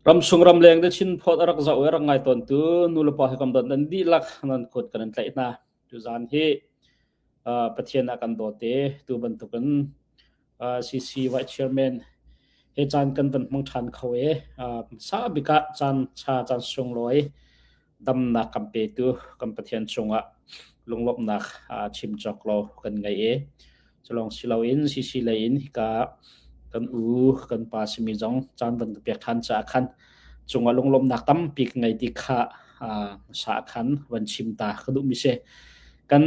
Ramsung ramleng te Chinphawt a rak zoh i a rak ngai tawntu nulepa he kam dawt nan dihlak nan kut kan in tlaih hna. Tuzaan hi Pathian ah kan dawt i tu bantukin CC Vice Chairman he caan kan van hmang ṭhan kho i hmasa bik ah caan ṭha caan sunglawi damnak kan petu kan Pathian cungah lunglawmhnak chim cawk lo kan ngei i culong si loin CC lei in hika kan u kan pa simi zong caan van ka pek ṭhan caah khan cungah lunglawmhnak tampi ka ngei ti kha hmasa khan van chim ta ka duhmi si. Kan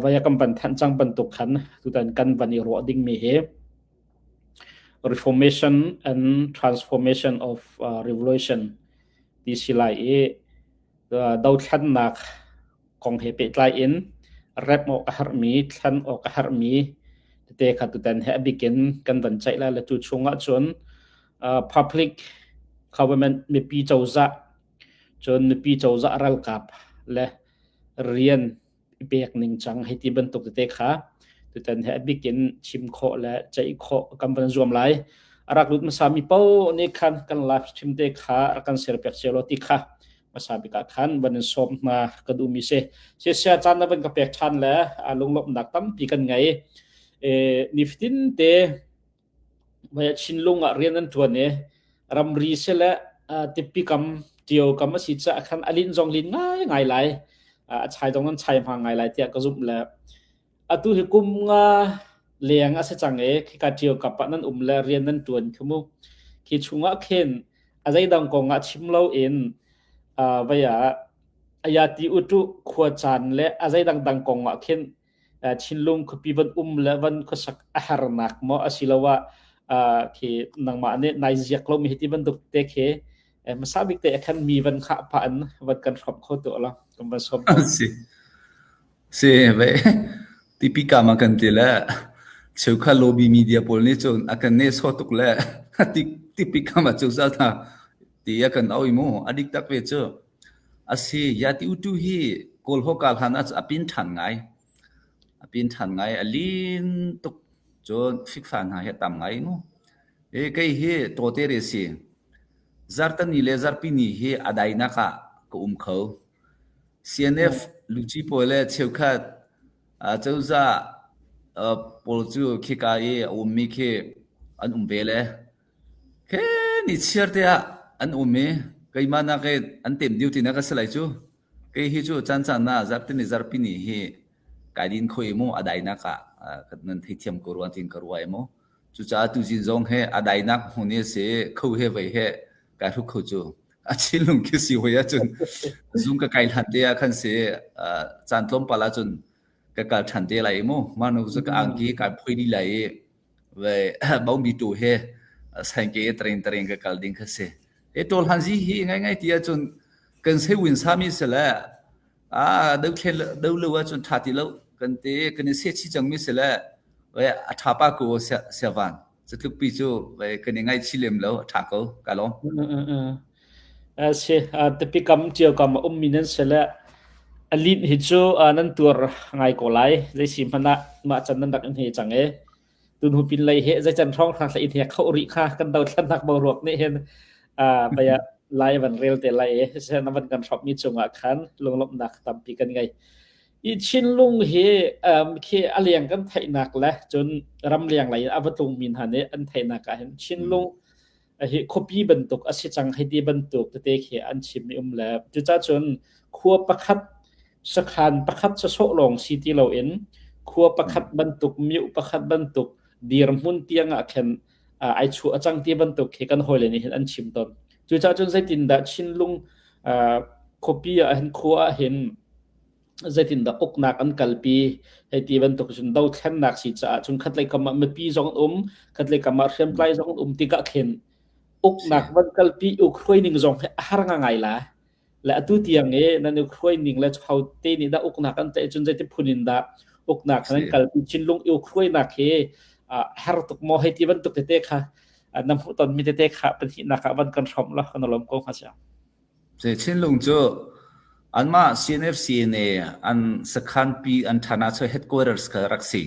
vaya kan van thanh cang bantuk khan tutan kan van i ruah dingmi hi reformation and transformation of revolution ti si lai i dothlannak kong he pehtlai in rep awk a herhmi, thlan awk a herhmi tete kha tutan he a bik in kan van ceih lai le cu chungah cun public government mipi cozah cun mipi cozah ralkap le rian i pek ningcang hei ti bantuk tete kha tutan he a bik in chim khawh le ceih khawh kan van zuam lai. A rak lut hmasa mi paoh nih khan kan live stream te kha rak kan share piak cio law ti kha hmasa bik ah khan van in sawm hna ka duhmi si. Sia caan na van ka pek ṭhan le lunglawmhnak tampi kan ngei. E, nifatin te Chinlung ah rian an ṭuan i ramri sile tipi kam, ṭio kam a si caah khan a linh zong lin ngaingai lai. A chai zong an chai hma ngai lai tiah ka zumh le atu hi kum nga leng a si cang i khika ṭio kap ah nan um le rian nan ṭuan khi mu. Khi chungah khin a zeidang kong ah chim loin vei ah ayati utuh khuacaan le a zeidang dang kong ah khin thinlung khuapi van um le van khuasak a harnak maw asiloah khi nangmah nih nai ziak lomi hi ti bantuk te khi hmasa bik te khan mi van khah pah in van kan hrawm kho tu la kan van sawm si si ve tipi ka ma kan ti le cheukha lobby media pawl nih cun a kan ne so tuk le tipi ka ma chu zal tha ti a kan oi mu adik tak ve chu Asi, yati utu hi Kawl hawka hlan ah a pin ṭhan ngai. A pin ṭhan ngai. A lin tuk. Cun fikfa hna hi a tam ngai mu. E, kei hi tawte re si. Zartani le zarpini hi a dainak ah ka um kho. CNF luci pawl le cheukhat cozah pawl cu khika i a ummi khi an um ve le. Khe nichiar te ah an um i keimah nakin an tem deuh tinak a si lai cu. Kei hi cu caancaan ah zarhteni zarhpini hi kai din kho i mu a dainak ah nan theithiam ko rua tiin ka ruah i mu. Cucaah tuzing zong hi a dainak hmun hi a si i kho he vei he kai hruk kho cu. A thinlung khi si hoi ahcun zung ka kai hlan te ah khan si caan tlawmpal ahcun ka kal ṭhan te lai i mu. Mah nu cu ka angki kai phoi dih lai i Bombi tu he saingke train train ka kal ding kha si. E tol han zi hi ngai ngai ti ahcun kan sei win sami se le a do thlen do lo ahcun tha ti lo kan te kan i se chi cang mi se le a tha pa ko sia van catluk pi cu kan i ngai chi lem lo a tha ko ka lawm. Si tapi kam cio kam a ummi nan se le a lin hi cu nan tuar ngai ko lai zei si hmanh ah mah can nan rak in he cang e tunhu pin lei he zei can hrawng hrang in he kho rih kha kan dothlannak boruak nih hin baya lai van rel te lai e se na van kan hrop mi cungah khan lunglawmhnak tampi kan ngei i Chinlung hi khi a leng kan theihnak le cun ram leng lei a va tlung mi hna nih an theihnak ah hin Chinlung hi khuapi bantuk a si cang hei ti bantuk tete khi an chim mi um le cucaah cun khua pakhat sakhan pakhat sawsawh lawng si ti loin khua pakhat bantuk myu pakhat bantuk dirhmun tiang ah khin ai chuah a cang ti bantuk khi kan hawile nih hin an chim tawn cucaah cun zeitindah Chinlung khuapi ah hin khua ah hin zeitindah uknak an kalpi hei ti bantuk cun dothlennak si caah cun khatlei kam ah mipi zong an um khatlei kam ah hriamtlai zong an um tikah khin uknak van kalpi uk hruai ning zong hi a har ngai la le atu tiang i nan uk hruai ning le ho te nih dah uknak an tlaih cun zeiti phun in dah uknak nan kalpi Chinlung uk hruainak hi har tuk maw hei ti bantuk tete kha na hmuh ton mi tete kha pahnihnak ah van kan hrawmh la kan lawm ko hnga sia Chinlung cu anmah CNF-CNA an sakhanpi an ṭhan ah cun headquarters kha rak si.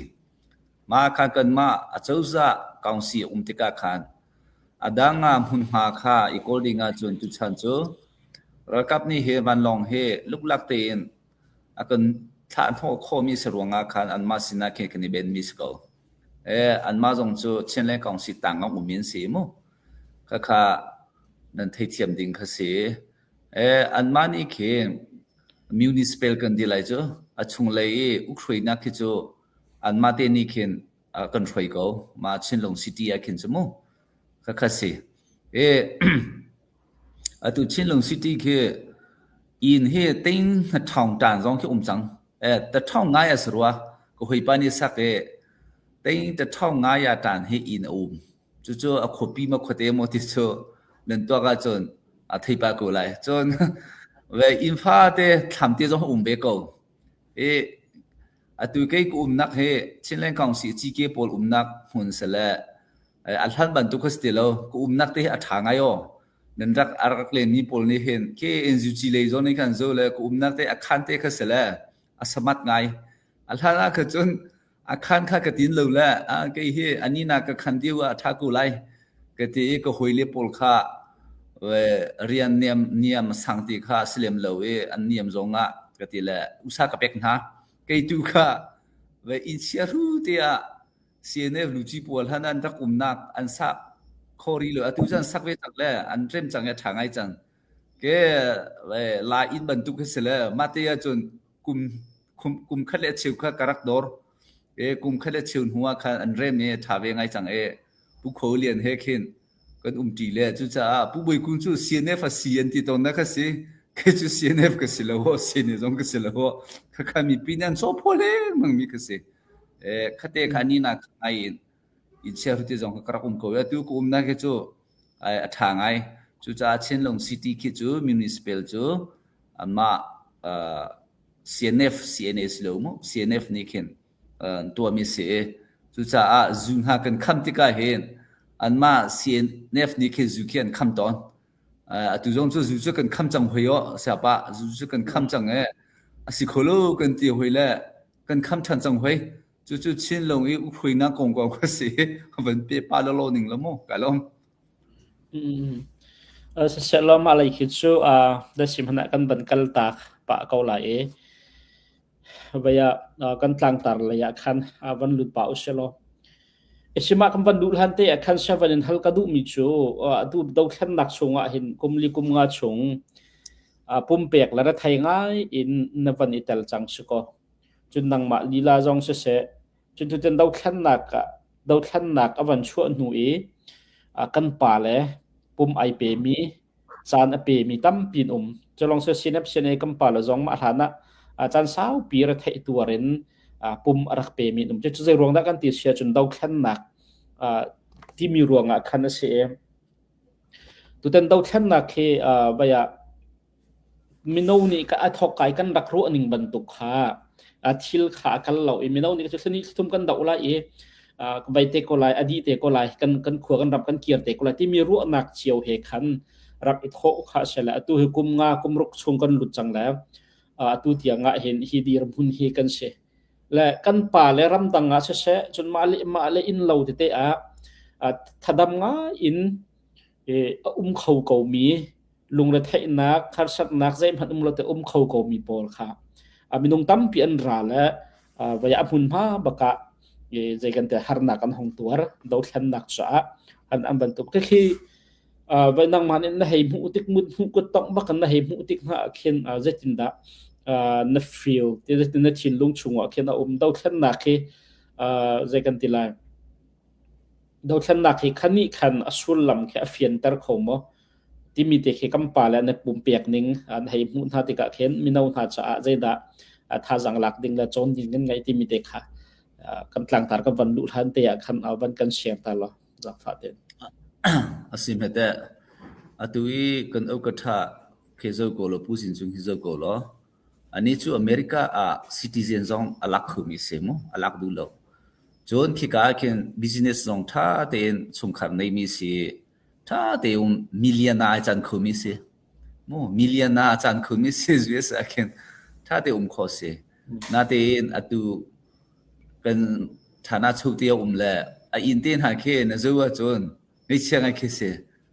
Mah kha kanmah acozah council a um tikah khan. A dang ah hmunhma kha i kawl ding ahcun tuchan cu ralkap nih hi vanlawng hi luklak tein a kan thlahhnawh khawhmi si ruangah khan anmah sinah khin kan i benmi si ko. Anmah zong cu Chin le Kawngsi tang ah um in si mu. Khakha nan theithiam ding kha si. Anmah nih khin municipal kan ti lai cu a chunglei i ukhruainak khi cu anmah te nih khin a kan hruai ko. Mah Chinlung City ah khin cu mu. Khakha si. Atu Chinlung City khi inn hi ting ṭhawng ṭan zong khi um cang. Taṭhawng ngai a si rua. Ka hawipa nih sak i ting taṭhawng ngai ah ṭan hi inn a um. Cucu a khuapi maw khuate maw ti cu nan tuak ahcun a thei pah ko lai. Cun ve inn fate thlam te zong a um ve ko. I atu kei ka umnak hi Chinland Council CK pawl umnak hmun si le a hlan bantuk kha si ti lo. Ka umnak te hi a ṭha ngai aw. Nan rak a rak lenmi pawl nih hin khi NUG lei zawn nih khan zo le ka umnak te a khan te kha si le a samat ngai. A hlan ah kha cun a khan kha ka tin lo le kei hi ani na ka khan deuh ah a ṭha ko lai ka ti i ka hawile pawl kha rian niam niam sang ti kha si lem lo i an niam zong ah ka ti le usa ka pek hna. Kei tu kha ve inn chia hru te ah CNF luci pawl han an rak umnak an sak kho rih lo. Atu cu an sak ve cang le an rem cang i a ṭha ngai cang. Ke lai inn bantuk hi si le mah te ahcun kum kum khat le cheu kha ka rak dawr. E kum khat le cheu hnu ah khan an rem i a ṭha ve ngai cang e. Pu Kho Lian he khin kan umṭi le cucaah Pu Bawi Kung cu CNF a si an ti tawn na kha si. Kei cu CNF ka si lo, CNA zong ka si lo. Khakha mipi nih an cawphaw lengmang mi ka si. Khate kha ni na ngai in in chiahru ti zong ka rak um ko. Atu ka umnak hi cu a ṭha ngai. Cucaah Chinlung City khi cu municipal cu anmah CNF CNA si lo mu CNF nih khin an tuahmi si i cucaah zu hna kan kham tikah hin anmah CNF nih khin zu khi an kham tawn. Atu zong cu zu cu kan kham cang hoi aw siapa zu cu kan kham cang e a si kho lo kan ti hoi le kan kham ṭhan cang hoi. Cucu Chinlung i ukhuinak kongkau kha si van pe pa lolo ning la mu ka lawm. Siseh mah lei khi cu da sim hna kan van kal tak pah ko lai i vai ah kan tlangtar lei ah khan van lut pah usih law. Isima kan van duh hlan te ah khan seven in hal ka duhmi cu atu dothlennak chungah hin kum li kum nga chung pumpek le rethei ngai in na van i tel cang si kaw. Cun nangmah lila zong siseh, cun tutan dothlennak ah dothlennak a van chuah hnu i kan pa le pum ai pemi caan a pemi tampi an um. Culong se sinep sine kan pa le zong mah hlan ah caan saupi ra theih tuar in pum a rak pemi an um. Cu zei ruang dah kan ti sia cun dothlennak timi ruangah khan a si i tutan dothlennak hi vai ah Mino nih ka a thawk kai kan rak ruah ning bantuk kha thil kha a kal lo i mino nih cu thli thum kan doh lai i vai te ko lai a dih te ko lai kan kan khua kan ram kan kir te ko lai timi ruahnak cio he khan rak i thawh kha a si le atu hi kum nga kum ruk chung kan lut cang le atu tiang ah hin hi dirhmun hi kan si le kan pa le ramdang ah siseh cun mah le mah le inn lo tete ah thadam ngai in a um kho ko mi lungretheihnak, harsatnak zeihmanh um lo te um kho ko mi pawl kha minung tampi an ra le vai a hmunhma bakah zei kan te harnak an hong tuar dothlennak caah an an bantuk te khi vai nangmah nih na hei hmuh tik mut hmuh kut tong bak na hei hmuh tik hna khin zeitindah na feel ti zeitin na thinlung chungah khin a um dothlennak hi zei kan ti lai dothlennak hi khani khan a sullam khi a fianter kho maw Timi te khi kan pale an i pumpek ning an hei hmuh hna tikah khin mino hna caah zeidah thazaang lak ding le cawn ding kan ngeih timi te kha kan tlangtar kan van luh hlan te ah khan van kan share ta law zaangfah tein. A si hme teh. Atu i kan au ka ṭha khi zo ko law Pu Sin Cung hi zo ko law anih cu America ah citizen zong a lak khomi si mu a lak duh lo. Cun khika ah khin business zong ṭha tein chungkhar neimi si Ṭha tein million ah ai can khomi si. Mu million ah a can khomi si US ah khin ṭha te um kho si. Natein atu kan ṭhana cho te um le a inn te hna khi na zu ahcun Ngaihchia ngai khi si.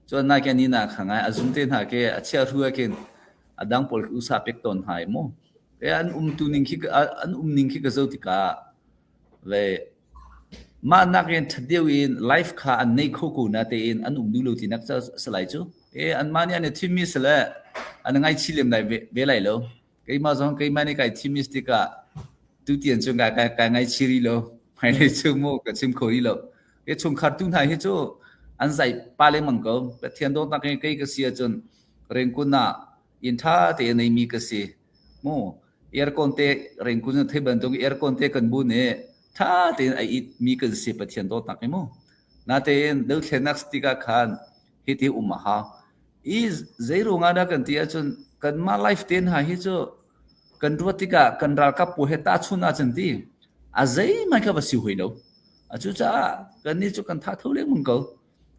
Cun nai ke ni na kha ngai a zum te hna ke a chia hru khin a dang pawl khi usa pek tawn hna i mu. Ke an um tu ning khi an um ning khi ka zo tikah ve mah nak in ṭhat deuh in life kha an nei kho ko na tein an um duh lo tinak ca salai cu. E anmah nih an i thimmi sile an ngaihchih lem lai ve, ve lai lo. Keimah zong keimah nih kai thimmi si tikah tutian cu kai kai kai ngaihchih rih lo. Hmailei cu mu ka chim kho rih lo. Ke chungkhar tu hna hi cu an zai pa lengmang ko. Pathian dawtnak in kei ka si ahcun rengkun ah inn ṭha tein neimi ka si. Mu aircon te rengkun thei bantuk aircon te kan bun i ṭha tein a it mi kan si Pathian dawtnak hi mu. Natein dothlennak tikah khan hiti um a hau. I zeiruang ah dah kan ti ahcun kanmah life te hna hi cu kan ruat tikah kan ralkap pawl he tahchun ahcun ti a zeihmanh kha va si hoi lo. Cucaah kannih cu kan tha tho lengmang ko.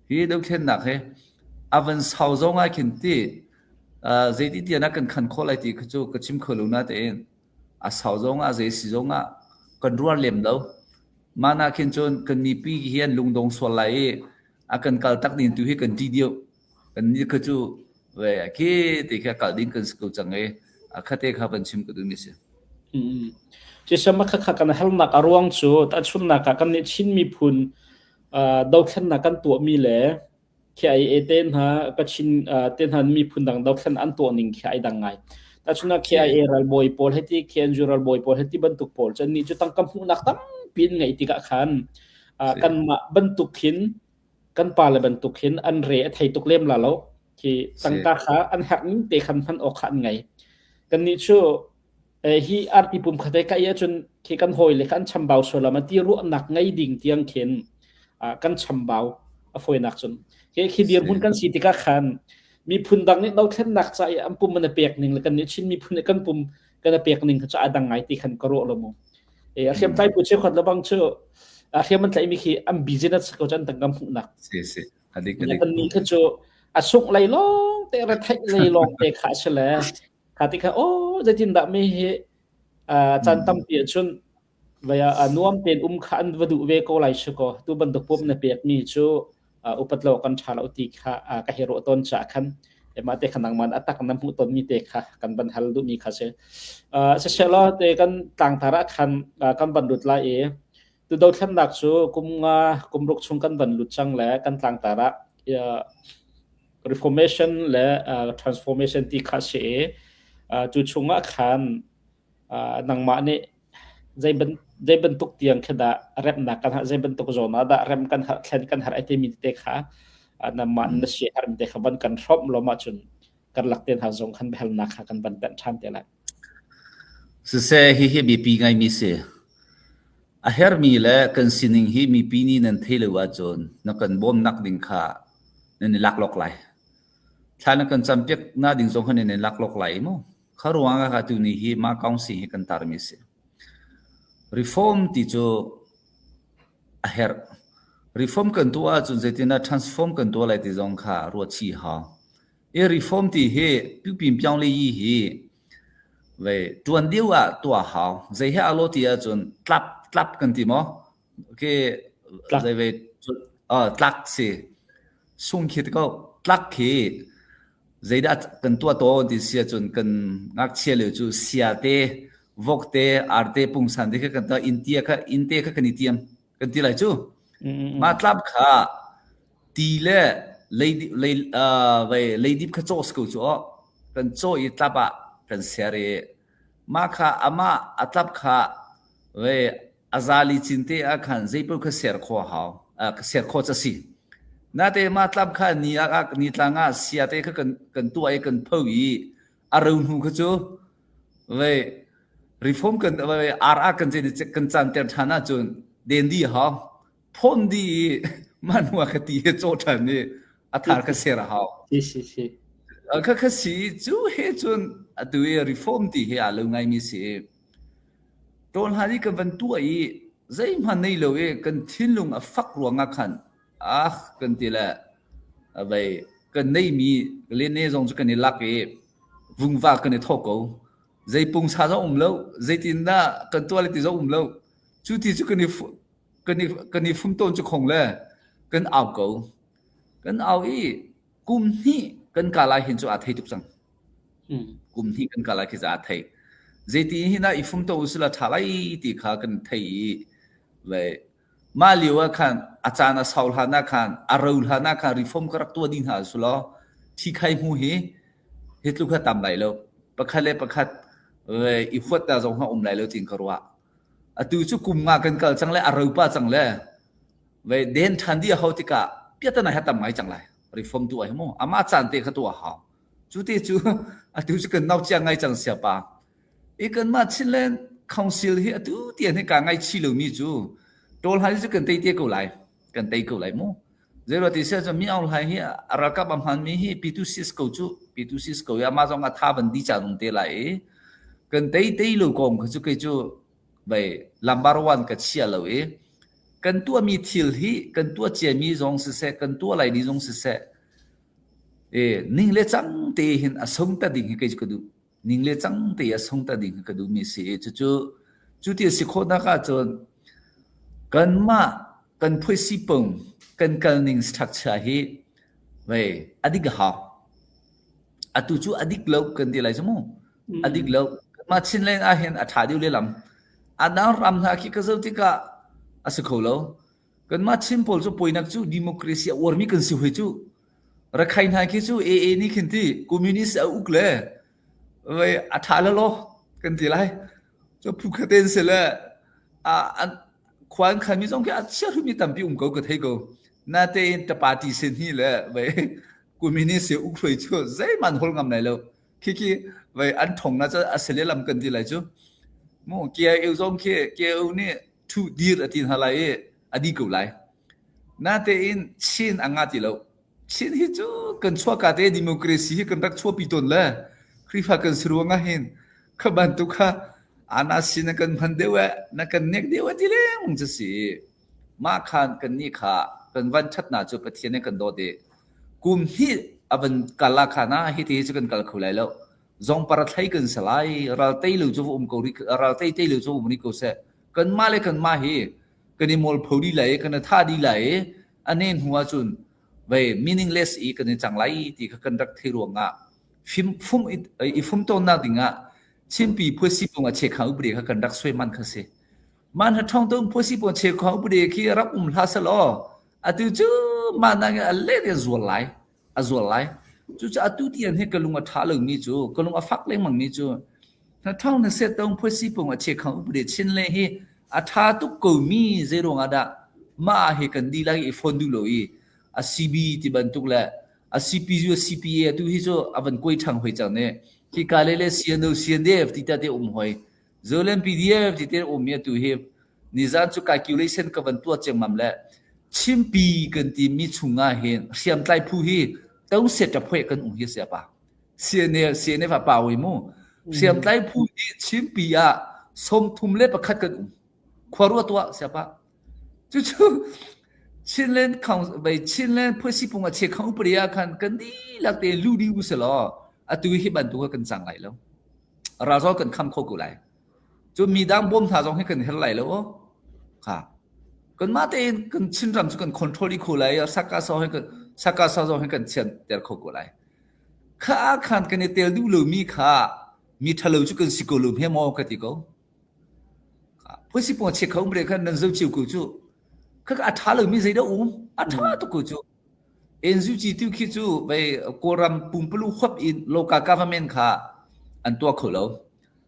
Hi dothlennak hi a van sau zong ah khin ti zeiti tian ah kan khan khawh lai ti kha cu ka chim kho lo natein a sau zong ah zei si zong ah kan ruar lem lo. Mah nak khin cun kan mipi hi an lungdong sual lai i a kan kal tak ding tu hi kan ṭih deuh. Kan nih kha cu ve khi ti kha kal ding kan si ko cang i a khate kha van chim ka duhmi si. Cisama kha kha kan halnak a ruang cu tahchunhnak ah kan nih Chin miphun dothlennak kan tuahmi le KIA te hna Kachin te hna miphun dang dothlen an tuah ning khi ai dang ngai. Tahchunhnak KIA ralbawi pawl heti KNU ralbawi pawl heti bantuk pawl cu annih cu tangka hmuhnak tampi an ngeih tikah khan kanmah bantuk hin kan pale bantuk hin an re a thei tuk lem la lo. Khi tangka kha an herh ning te khan hman awk kha an ngei. Kannih cu hi arti pum khat ka i ahcun khi kan hawi le kha an chambau sualam ti ruahnak ngei ding tiang khin kan chambau a fawinak cun khi khi dirhmun kan si tikah khan miphun dang nih dothlennak ca i an pum an pek ning le kan nih Chin miphun nih kan pum kan pek ning kha cu a dang ngai ti khan ka ruah lo mu e a hriamtlai pu cheukhat le bang cu a hriam an tlaih mi khi an business ko cu an tangka hmuhnak si si adik adik kan nih kha cu a sungh lei lawng te retheih lei lawng te kha si le Kha ti kha aw zeitindah mi hi caan tampi ahcun vei ah nuam tein um kha an va duh ve ko lai si kaw tu bantuk pum na pekmi cu upat lo kan ṭha lo ti kha ka hei ruah tawn caah khan mah te kha nangmah a tak na hmuh tawnmi te kha kan van hal duhmi kha si. Siselaw te kan tlangtar ah khan kan van lut lai i tu dothlennak cu kum nga kum ruk chung kan van lut cang le kan tlangtar ah reformation le transformation ti kha si i cu chungah khan nangmah nih zei zei bantuk tiang khi dah remnak kan har zei bantuk zawn ah dah rem kan har thlen kan har ai timi te kha nangmah na si harm te kha van kan hrawmh lo ma cun karlak te hna zong khan biahalnak kha kan van penh ṭhan te lai. Siseh hihi biapi ngaimi si. A hermi le kan sining hi mipi nih nan theih lo ahcun na kan bawmnak ding kha nan i laklawk lai. Thla na kan campiak na ding zong kha nan i laklawk lai mu. Kha ruang ah tu ni hi mah council hi kan tarmi si. Reform ti cu a herh. Reform kan tuah ahcun zeitindah transform kan tuah lai ti zong kha ruat chih hau. I reform ti hi pipin piang le yi hi ve tuan deuh ah tuah hau. Zei he alo ti ahcun tlap tlap kan ti maw? Okay, zei ve uh, tlak si. Sung khi ko tlak khi zeidah kan tuah tawn ti si ahcun kan ngakchia lio cu sia te vok te arte pungsan te kha kan tuah inn tia kha inn te kha kan i tiam kan ti lai cu. Mah tlap kha Ti le leidip kha cawh si ko cu aw. Kan cawh i tlap ah kan ser i mah kha amah a tlap kha a zali cin te ah khan zeipaoh kha ser khawh a hau. Ser khawh cu a si. Natein mah tlap kha ni ah nitlang ah sia te kha kan, kan tuah i kan pho i a ro hnu kha cu reform kan ar ah kan kan canter ṭhan ahcun den dih a hau. Phon dih i mah hnu ah ka ti he caw ṭhan i a thar ka ser a hau. Si si si. Kha kha si cu he cun atu i reform ti he aa lo ngaimi si. Ṭawl hlan i kan van tuah i zeihmanh nei lo i kan thinlung a fak ruangah khan ah kan ti le vei kan neimi lene zong cu kan i lak i vungva kan i thawk ko. Zei pungsa zong um lo, zeitindah kan tuah le ti zong um lo. Cu ti cu kan i kan i kan i fum tawn cu khong le kan au ko. Kan au i kum hnih kan ka lai hin cu aa thei tuk cang. Kum hnih kan ka lai khi cu aa thei. Zeiti hin ah i fum to usila ṭha lai ti kha kan thei i le mah lio ah khan a caan a sau hlan ah khan a ro hlan ah khan reform ka rak tuah dih hna sulaw thi khai hmu hi hi tluk kha tam lai lo. Pakhat le pakhat i huat ta zong ha um lai lo tiin ka ruah. Atu cu kum nga kan kal cang le a ro pa cang le ve den ṭhan dih a hau tikah piatana he tam ngai cang lai. Reform tuah hi mu amah caan te kha tuah hau. Cu te cu atu cu kan nau cia ngai cang siapa. I kanmah Chinland Council hi atu tiang hi kaa ngaihchih lomi cu Tawl Hai cu kan tei te ko lai. Kan tei ko lai mu. Zeiruah ti siah cun Mi Aung Hlaing hi a ralkap a hmanmi hi P2 ko cu P2 ko i amah zong a tha van di caan um te lai i kan tei tei lo kong kha cu kei cu vei lambar wan ka chia lo i kan tuahmi thil hi kan tuah ciami zong siseh kan tuah lai ni zong siseh e ning le cang te hin a sung ta ding hi kei cu ka duh. Ning le cang te a sung ta ding ka duhmi si i cucu cu ti a si khawhnak ahcun kanmah kan phuisipung kan kalning structure hi vei a dik a hau. Atu cu a dik lo kan ti lai cu mu. A dik lo. Kanmah Chinland ah hin a ṭha deuh lehlam. A dang ram hna khi ka zoh tikah a si kho lo. Kanmah Chin pawl cu poinak cu democracy a uarmi kan si hoi cu. Rakhine hna khi cu AA nih khin ti communist a uk le vei a ṭha la law kan ti lai. Cu phu khaten si le a an khua an khanmi zong khi a chia hrumi tampi um ko ka thei ko. Natein ta party sin hi le vei communist uk hruai cu zeihmanh hol ngam lai lo. Khi khi vei an thong na cu a si lam kan ti lai cu. Mu KIO zong khi KIO nih thu dir a ti hna lai i a di ko lai. Natein Chin a nga ti lo. Chin hi cu kan chuahka te democracy hi kan rak chuahpi tawn le Khrihfa kan si ruang ah hin kha bantuk kha ana sin na kan hman deuh eh na kan nek deuh eh ti lengmang cu si. Mah khan kan nih kha kan van ṭhatnak cu Pathian nih kan dawt i kum hnih a van kal ah khan ah hi ti hi cu kan kal kho lai lo. Zong para thlei kan si lai ral tei lo cu va um ko rih ral tei tei lo cu um rih ko seh. Kanmah le kanmah hi kan i mualpho dih lai i kan i thah dih lai i a ne hnu ahcun vei meaningless i kan i cang lai ti kha kan rak thei ruangah fim fum i fum tawnnak dingah Chinpi phuasi pung a chekha upade kha kan rak suai man kha si. Man ha thong tung phuasi pung chekha upade khi rak um hlah selaw atu cu mah nang a le de zual lai a zual lai. Cucu atu tiang hi ka lung a ṭha lomi cu, ka lung a fak lengmangmi cu, na ṭhawng na set tong phuasi pung a chekhang upade chin le hi a ṭha tuk komi zeiruang ah dah mah hi kan dihlak i phone duh lo i a CB ti bantuk le a CPU CPA tu hi cu a van kuai ṭhang hoi cang ne khi ka le le CNO CNDF ti ta te um hoi Zolen PDF ti te um mi atu hi nizan cu calculation ka van tuah ciammam le Chimpi kan timi chungah hin hriamtlai phu hi to set ta phoe kan um hi sia pa CNA CNF a pa oi mu hriamtlai phu hi Chimpi ah 31 kan um khua rua tua sia pa cucu Chinland bai Chinland phuasi pung a che khang upria khan kan dilak te lu di u selaw atu hi bantuk kan cang lai lo ral kan kham kho ko lai Cun mi dang bawm hna zong hi kan herh lai lo. Kha. Kanmah tein kan Chinram cu kan control i kho lai i saka sa hi kan saka sa zong hi kan thianter kho ko lai. Kha khan kan i tel duh lomi kha mi ṭhalo cu kan si ko lo hme maw ka ti ko. Phusi pong che kho bre khan nan zo chiu ko cu. Kha a ṭha lomi zei dah um? A ṭha tuk ko cu. NUG tu khi cu vei Kawlram pumpulu huap in local government kha an tuah kho lo.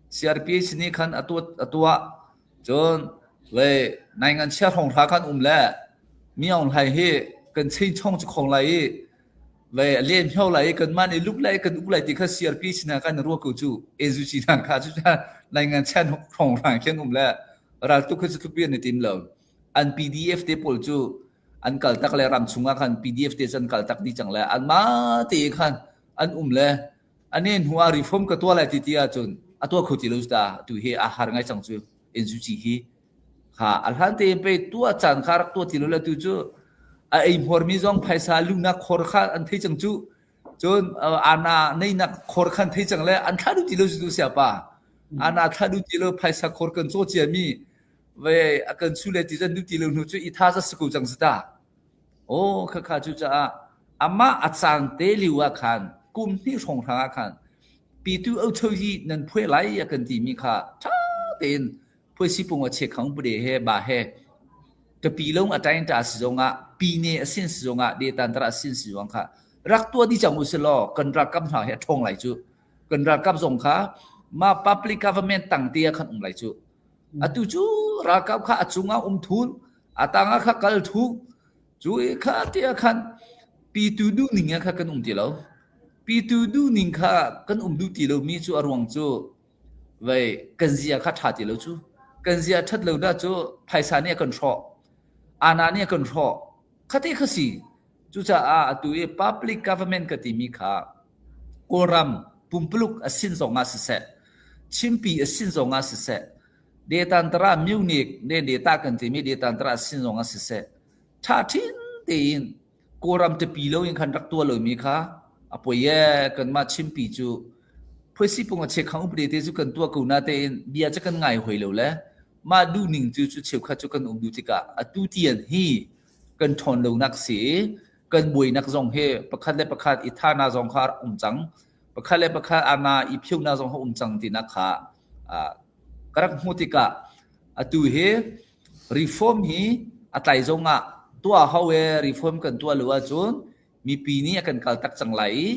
CRPH nih khan a tuah a tuah. Cun le naingan chia hrawng hla khan um le mi Aung Hlaing hi kan chain chong cu khong lai i le a len hio lai i kanmah nih luk lai kan uk lai ti kha CRPH hna khan ruah ko cu NUG hna kha cu naingan chia hrawng hla khin um le raltuk kha cu tluk an i tim lo. An PDF te pawl cu an kal tak le ram chungah khan PDF te cu an kal tak dih cang le anmah te khan an um le ane hnu ah reform ka tuah lai ti ti ahcun a tuah kho ti lo ta tu hi a har ngai cang cu NUG hi kha a hlan tein pe tuah caan kha rak tuah ti lo le tu cu a ei hmuarmi zong phaisa lunak khor kha an thei cang cu cun ana neinak khor khan thei cang le an thla duh ti lo cu sia pa ana thla duh ti lo phaisa khor kan caw cia mi ve a kan chu le ti zan duh ti lo hnu cu i tha za si ko cang si ta oh kha kha cu caah. Amah a caan te lio ah khan kum hnih hrawnghrang ah khan pitu ochoyi nan phuai lai a kan timi kha ṭha tein phuaisipung a chekhang pade he ba he kapi long a tain ta si zongah pine a sin si zongah detan tara a sin si zong kha rak tua di cang u si law kan ralkap hna he a ṭhawng lai cu kan ralkap zong kha ma public government tang te ah khan um lai cu atu cu ralkap kha a cungah um thul a tangah kha kal thu Cu i kha ti ah khan pitu duhning ah kha kan um ti lo. Pitu duhning kha kan um duh ti lomi cu a ruang cu vei kan zia kha ṭha ti lo cu. Kan zia ṭhat lo dah cu phaisa nih a kan hrawh. Ana nih a kan hrawh. Khate kha si. Cucaah atu i public government ka timi kha Kawlram pumpuluk a sin zong ah siseh, Chinpi a sin zong ah siseh, Detantara Munich ne deta kan timi Detantara a sin zong ah siseh, ṭha ṭhin tein Kawlram tipi loin khan rak tuah lomi kha a poi ee kanmah Chinpi cu phuaisipung a chekhang upade te cu kan tuah ko na tein bia cu kan ngai hoi lo le mah duhning cu cu cheukhat cu kan um duh tikah atu tian hi kan ṭhawn lonak si i kan buainak zong hi pakhat le pakhat i thana zong kha um cang pakhat le pakhat ana i phionak zong kha um cang tinak kha ka rak hmuh tikah atu hi Reform hi a tlai zong ah tuah hau e reform kan tuah lo ahcun mipi nih a kan kal tak cang lai i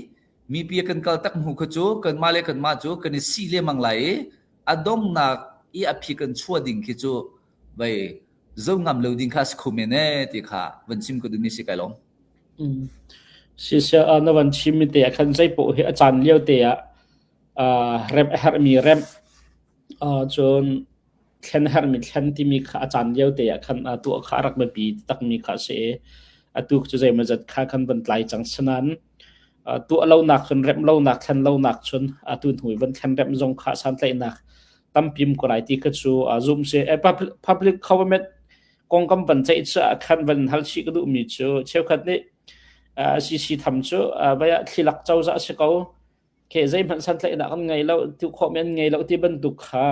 mipi a kan kal tak hnu kha cu kanmah le kanmah cu kan i sih lengmang lai i a donghnak i a phi kan chuah ding khi cu vei zo ngam lo ding kha si kho men e ti kha van chim ka duhmi si kai lawm. Mm. Sisia na van chim mi te ah khan zei poh hi a caan lio te ah remh a herhmi remh cun thlen herhmi thlen timi kha a caan lio te ah khan tuah kha a rak biapi takmi kha a si i atu cu zeimawzat kha kan van tlai cang sanan tuah lonak cun remh lonak thlen lonak cun atu hnu i van thlen remh zong kha santlaihnak tampi um ko lai ti kha cu zum si public government kongkam van ceih cu khan van hal chih ka duhmi cu cheukhat nih CC tham cu vai ah thlilak cozah si ko ke zeihmanh santlaihnak an ngei lo tu khawhmi an ngei lo ti bantuk kha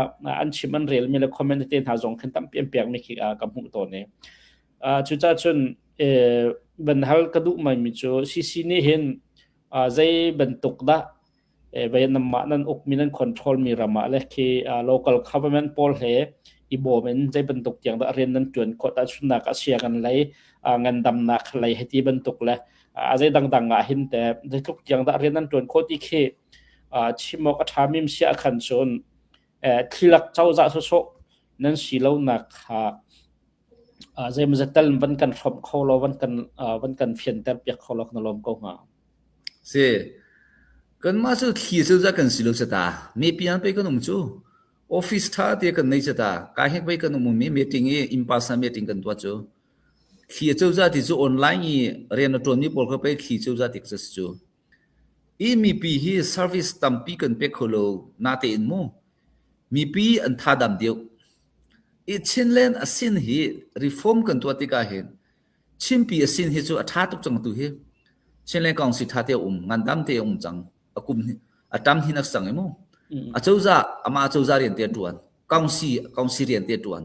an chim an relmi le comment te hna zong khan tampi an pekmi khi ka hmuh tawn i cucaah cun van hal ka duh mi cu CC nih hin zei bantuk dah vai namah nan ukmi nan control mi ram ah le khi local government pawl he i bawm in zei bantuk tiang dah rian nan tuan khawh tahchunnak ah sia kan lei ngandamnak lei heti bantuk le a zei dangdang ah hin te zeitluk tiang dah rian nan ṭuan khawh ti khi chim awk a ṭha mim sia khan cun thlilak cozah sawsawh nan si lonak kha zeimawzat tal van kan hrawmh kho lo van kan van kan fianter piak kho lo kan lawm ko hnga. Si. Kanmah cu thli cozah kan si lo sata. Mi pian pe kan um cu. Office tha te kan nei sata. Ka hek pei kan um mi meeting i in person meeting kan tuah cu. Thli a cozah ti cu online i rian a ṭuanmi pawl kha pei thli cozah ti kha si cu. I mipi hi service tampi kan pe kho lo natein mu mipi an thadam deuh. I Chinland a sin hi reform kan tuah tikah hin Chinpi a sin hi cu a ṭha tuk cang tu hi. Chinland Council ṭha te a um, ngandam te a um cang. A kum a ṭam hin a sang i mu. A cozah amah cozah rian te a ṭuan. Council council rian te a ṭuan.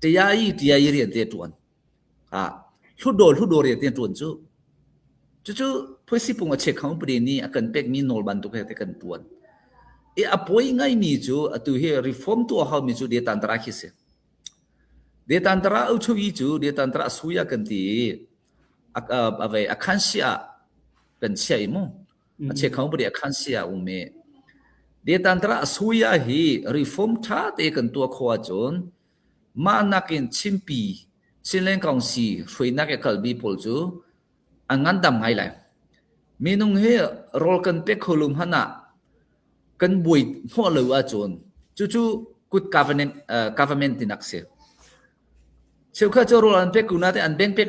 TII TII rian te a ṭuan. Ah hlutdaw hlutdaw rian te a ṭuan cu. Cucu phuisipung a chek khang upadi nih a kan pekmi nawl bantuk he te kan ṭuan. I a poi ngaimi cu atu hi reform tuah haumi cu detantara khi si. Detantara uchuyi cu detantara suya kan ti i a a vei a khan sia kan chia i mu. A che khang upadi a khan sia um i detantara suya hi reform ṭha te kan tuah khawh ahcun mah nakin Chinpi Chinland Council hruainak i kalmi pawl cu an ngandam ngai lai. Minung hi rawl kan pek kho lo hmanh ah kan buai hnawh lo ahcun cucu good government, uh, government tinak si. Cheukhat cu rawl an pek ko nain an bank pek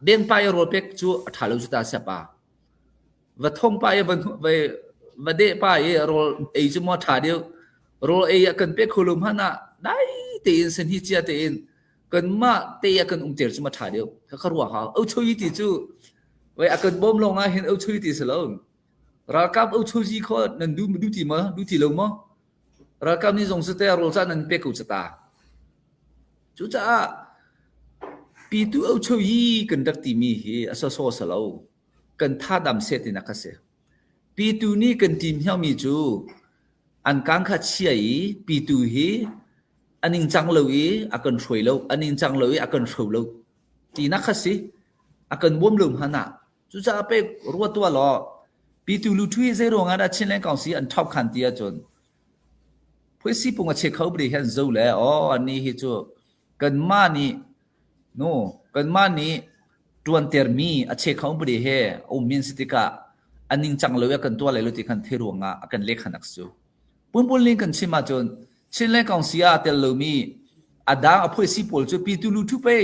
bank pa i rawl pek cu a ṭha lo cu ta siapa. Va thong pa i va va deh pa i rawl ei cu maw ṭha deuh. Rawl ei ah kan pek kho lo hmanh ah dai tein sanhi cia tein kanmah te ah kan umter cu ma ṭha deuh. Kha ka ruah hau. Au chui ti cu wei a kan bawm lawng ah hin au chui ti si lo. Ralkap au chui kho nan du du ti ma du ti lo maw? Ralkap nih zong sate rawl ca nan pek ko ca Cucaah pitu au chui kan rak timi hi a sawsawh si lo. Kan thadam seh tinak kha si. Pitu nih kan ṭim hiomi cu an kang kha chia i pitu hi a ningcang lo i a kan hruai lo, a ningcang lo i a kan hro lo tinak kha si. A kan bawm lo hmanh ah. Cucaah pek ruat tuah law pitu luthu hi zei ruangah dah Chinland Council an ṭhauh khan ti ahcun phuaisi pung a che kho bari hi an zo le aw annih hi cu kanmah nih nu kanmah nih ṭuantermi a che kho bari he a ummi an si tikah a ningcang lo i a kan tuah lai lo ti khan thei ruangah a kan lehkhan ak su. Punpun kan chim ahcun Chinland Council ah tel lomi a dang a phuaisi pawl cu pitu lu thu pe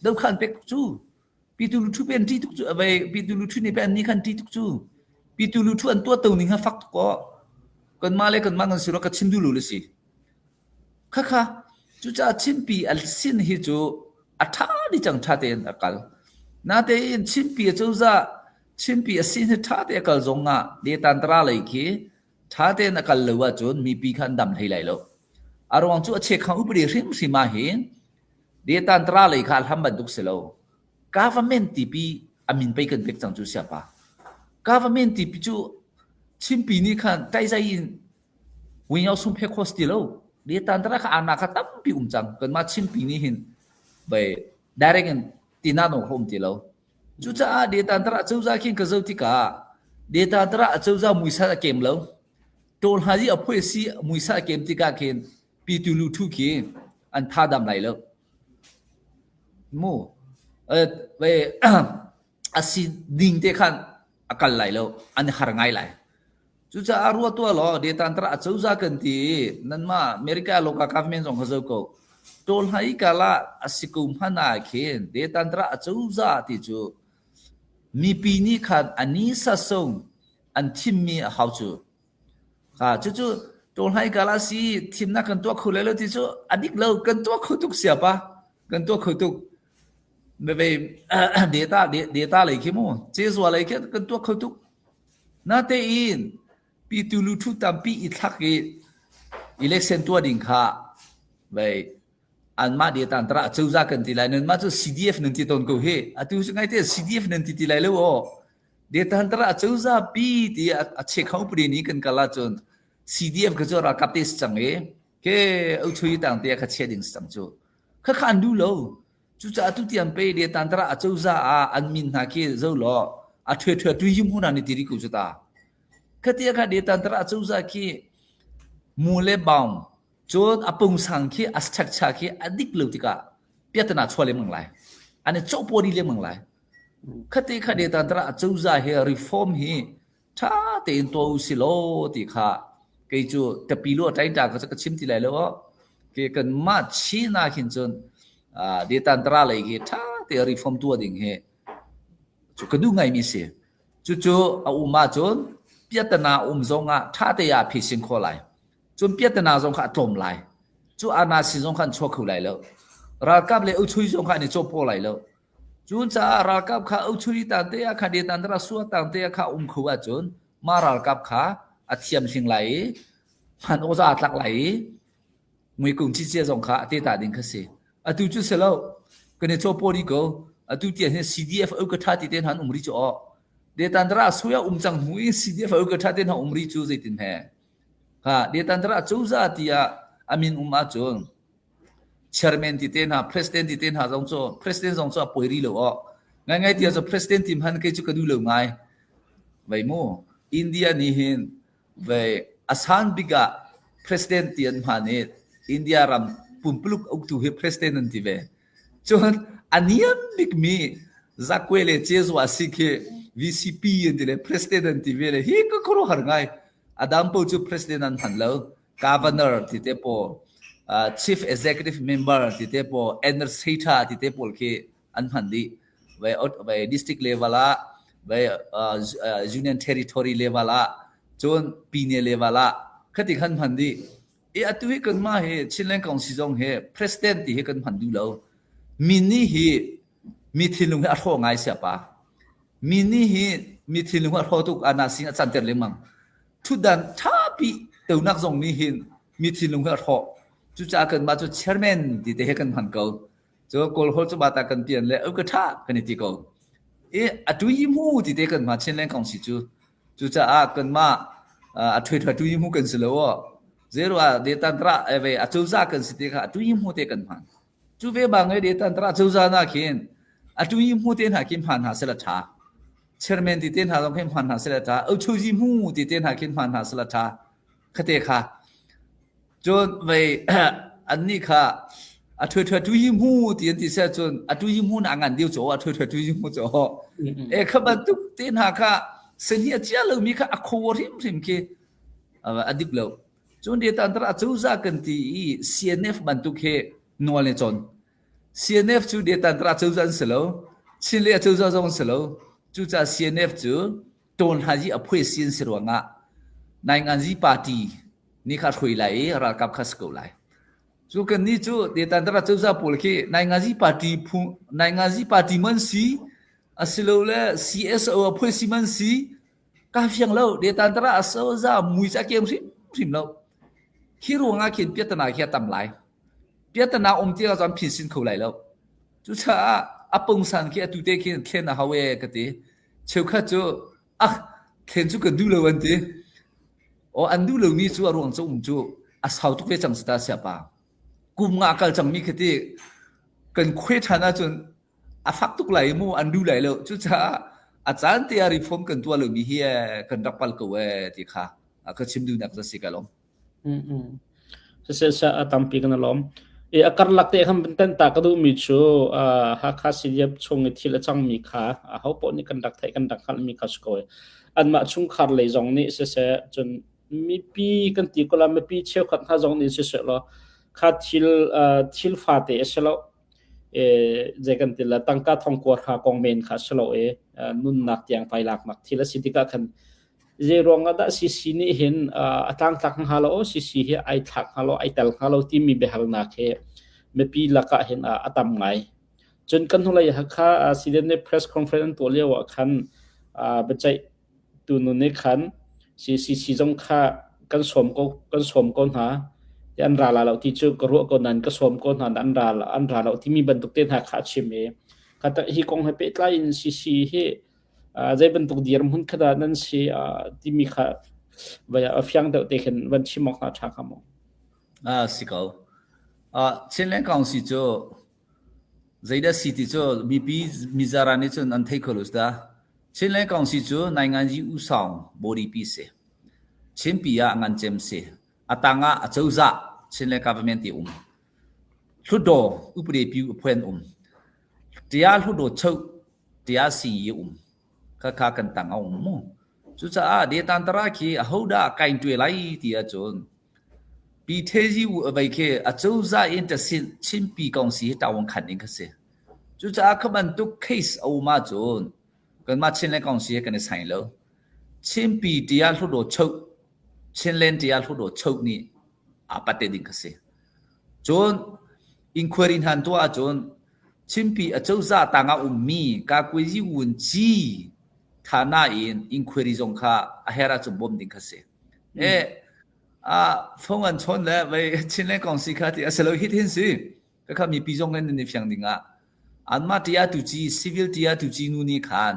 dokhan pek cu pitu lu thu pe an ṭi tuk cu avei pitu lu thu nih pe an nih khan ṭi tuk cu pitu lu thu an tuah to ning ha fak tuk ko kanmah le kanmah kan si ro ka chim duh lo le si Khakha cucaah Chinpi a sin hi cu a ṭha dih cang ṭha tein a kal. Natein Chinpi a cozah Chinpi a sin hi ṭha te a kal zong ah Detantara lei khi ṭha tein a kal lo ahcun mipi kha an dam hlei lai lo. A ruang cu a chekhang upadi hrimhrim ah hin Detantara lei kha a hlam bantuk si lo. Government tipi a min pei kan pek cang cu siapa. Government tipi cu Chinpi nih khan ṭaizai in Winyo sung phe khos ti lo. Tantara kha ana kha tampi um cang. Kanmah Chinpi nih hin bai direct in tina no kha um ti lo. Cucaah Detantara cozah khin ka zo tikah Detantara cozah muisal a kem lo. Tawl haji a phui si muisal a kem tikah khin pitu lu thu khi an tha dam lai lo. Mu eh a si ding te khan a kal lai lo. An har ngai lai. Cucaah ruah tuah law Detantara acozah kan ti i nanmah America local government zong kha zo ko. Tawl hna i kala a si ko hmanh ah khin Detantara acozah ti cu mipi nih khan a ni sasong an thimmi a hau cu. Kha cucu tawl hna i kala si thimnak kan tuah kho lai lo ti cu a dik lo kan tuah kho tuk siapa kan tuah kho tuk. Veve data data lei khi mu cezua lei khi kan tuah kho tuk. Natein pitu luthu tampi i thlak i election tuah ding kha vei anmah detantara cozah kan ti lai nanmah cu CDF nan ti tawn ko hi atu cu ngai te CDF nan ti ti lai lo aw detantara cozah pi ti a chekhau puri ni kan kal ahcun CDF ka cu ralkap te si cang i ke au chui tang te kha chia ding si cang cu kha kha an duh lo Cucaah tutiang pe Detantara acozah ah an min hna khi zo law a ṭhue ṭhue tui him huna ni tiri ko cu ta. Khatia kha Detantara acozah khi mu le baung cun a pungsang khi a structure khi a dik lo tikah piatana chua lengmang lai. An i cawhpawri lengmang lai. Khate kha Detantara acozah hi reform hi ṭha tein tuah u si law ti kha kei cu tapi lu a ṭaita ka ka chim ti lai lo ke kanmah Chin ah khin cun detantara lei khi ṭha te reform tuah ding hi cu ka duh ngaimi si cucu a um ahcun piatana um zong ah ṭha te ah phisin khawh lai cun piatana zong kha a tlawm lai cu ana sin zong kha an chuak kho lai lo ralkap le uchui zong kha an i cawpaw lai lo Cun caah ralkap kha uchuri tangte ah kha detan sua tangte ah kha um kho ahcun mah ralkap kha a thiam hling lai i hman awza aa tlak lai i muikung cicia zong kha a te ta ding kha si. Atu cu si lo. Kan i cawpaw dih ko. Atu tiang hin CDF au ka tha ti te hna an um rih cu aw. Detandara suya um cang hnu i CDF au ka tha te hna um rih cu zeitin he. Ha detandara cozah tiah amin um ahcun Chairman ti te hna, president ti te hna zong cu president zong cu a poi rih lo aw. Ngaingai ti ahcun president ti hman kei cu ka duh lo ngai. Vei mu, India nih hin vei a san bik ah president ti an hman i India ram pumpuluk uktu hi president an ti ve. Cun a niam bikmi Zakwe le Cezwa si khi VCP an ti le president an ti ve le hi ka khuaruahhar ngai. A dang paoh cu president an hman lo. Governor ti te pawl, uh, chief executive member ti te pawl, administrator ti te pawl khi an hman dih. Vai vai district level ah, vai uh, union territory level ah, cun pine level ah khati khan hman dih. I atu hi kan mah hi Chinland Council zong hi president ti hi kan hman duh lo. Mi nih hi mi thinlung hi a hrawh ngai siapa. Mi nih hi mi thinlung a hrawh tuk ana sing a canter lengmang. Thutdan ṭhapi tonak zong nih hin mi thinlung hi a hrawh. Cucaah kanmah cu chairman ti te he kan hman ko. Cu Kawl holh cu bata kan pian le au ka ṭha kan i ti ko. I atu yi mu ti te kan ma Chinland Council cu cucaah kanmah a ṭhui ṭhui tu yi mu kan si lo aw. Zero ah detantra eve a cozah kan si te kha atu yi mu te kan hman. Cu ve bang e detantra cozah na khin atu yi mu te hna khin hman hna sela ṭha. Chairman ti te hna zong khin hman hna sela ṭha. Ochozi mu ti te hna khin hman hna sela ṭha. Khate kha Cun vei annih kha a ṭhuaṭhua tu hi hmu ti an ti seh cun a tu hi hmu na ngan deuh caw a ṭhuaṭhua tu hi hmu caw. E kha bantuk te hna kha seni a chia lomi kha a kho hrimhrim khi a dik lo. Cun de tan tara cozah kan ti i CNF bantuk he nawl ne cawn. CNF cu de tan tara cozah an si lo. Chin le a cozah zong an si lo. Cucaah CNF cu tawn haji a phuai sin si ruangah Nainganzi party nih kha hruai lai i ralkap kha si ko lai. Cu kan nih cu Detantara cozah pawl khi Nainganzi party phu Nainganzi party man si asilole CSO a phuai si man si ka fiang lo Detantara cozah mui ca kem hrim hrim lo. Khi ruangah khin piatana khi a tam lai. Piatana um ti ah cun phin sin kho lai lo. Cucaah a pungsan khi atu te khin thlen a hau e ka ti. Cheukhat cu ah thlen cu kan duh lo an ti. Aw an duh lomi cu a ruang cu um cu a sau tuk ve cang si ta siapa. Kum nga kal cangmi khi ti kan khuai ṭhan ahcun a fak tuk lai mu an duh lai lo. Cucaah a caan te ah reform kan tuah lomi hi kan rak pal ko ee ti kha ka chim duhnak cu si ka lawm. Siseh a tampi kan i lawm. I a karlak te khan tan ta ka duhmi cu Hakha CDF chung i thil a cangmi kha aho paoh nih kan rak theih kan rak hngalhmi kha si ko. Anmah chungkhar lei zong nih siseh cun mipi kan ti ko la mipi cheukhat hna zong nih siseh law kha thil thil fate a si lo. Zei kan ti la tangka thong kuar kha kong men kha si lo i nunnak tiang fai laknak thil a si tikah khan Zei ruangah dah CC nih hin a tlangtlak hnga lo, CC hi ai thlak hnga lo, ai tel hnga lo timi biahalnak hi mipi lakah hin a tam ngai. Cun kan hnulei Hakha CDN nih press conference an tuah lio ah khan biaceih tu nu nih khan CCC zong kha kan sawm ko kan sawm ko hna ti an ra la lo ti cu ka ruah ko nain ka sawm ko hna an ra an ra lo timi bantuk te hna kha a chim i hi kong he pehtlai in CC hi zei bantuk dirhmun kha dah nan si timi kha vai a fiang deuh te khin van chim awk hna ṭha hnga maw? Ah si ko. Ah Chinland Council cu zeidah si ti cu mipi mizaran nih cun an thei kho lo dah. Chinland Council cu nainganzi usawng body pi si. Chinpi ah ngan cem si. A tang ah a cozah Chinland government ti um. Hlutdaw upade pi uphuan um. Tia hlutdaw chau tiah sii a um. Khakha kan tang a um mu. Cucaah detantara khi ahodah kain ṭue lai ti ahcun Pi Thezi u avei khi acozah in tasin Chinpi kong si hi tawang khan ding kha si. Cucaah kha bantuk case a um ahcun kanmah Chinland kong si hi kan i sai lo. Chinpi tiah hluttaw choh Chinland tiah hluttaw choh nih aa pat te ding kha si. Cun inquiry hna an tuah ahcun Chinpi acozah tang ah ummi Kakuazi Wunci thana in inquiry zong kha a herh ahcun bawmh ding kha si. E a phone an chawn le vei Chinland Council kha ti a si lo hi thin si. Ka kha mipi zong in nan i fiang ding ah anmah tia tu ci civil tia tu ci nu nih khan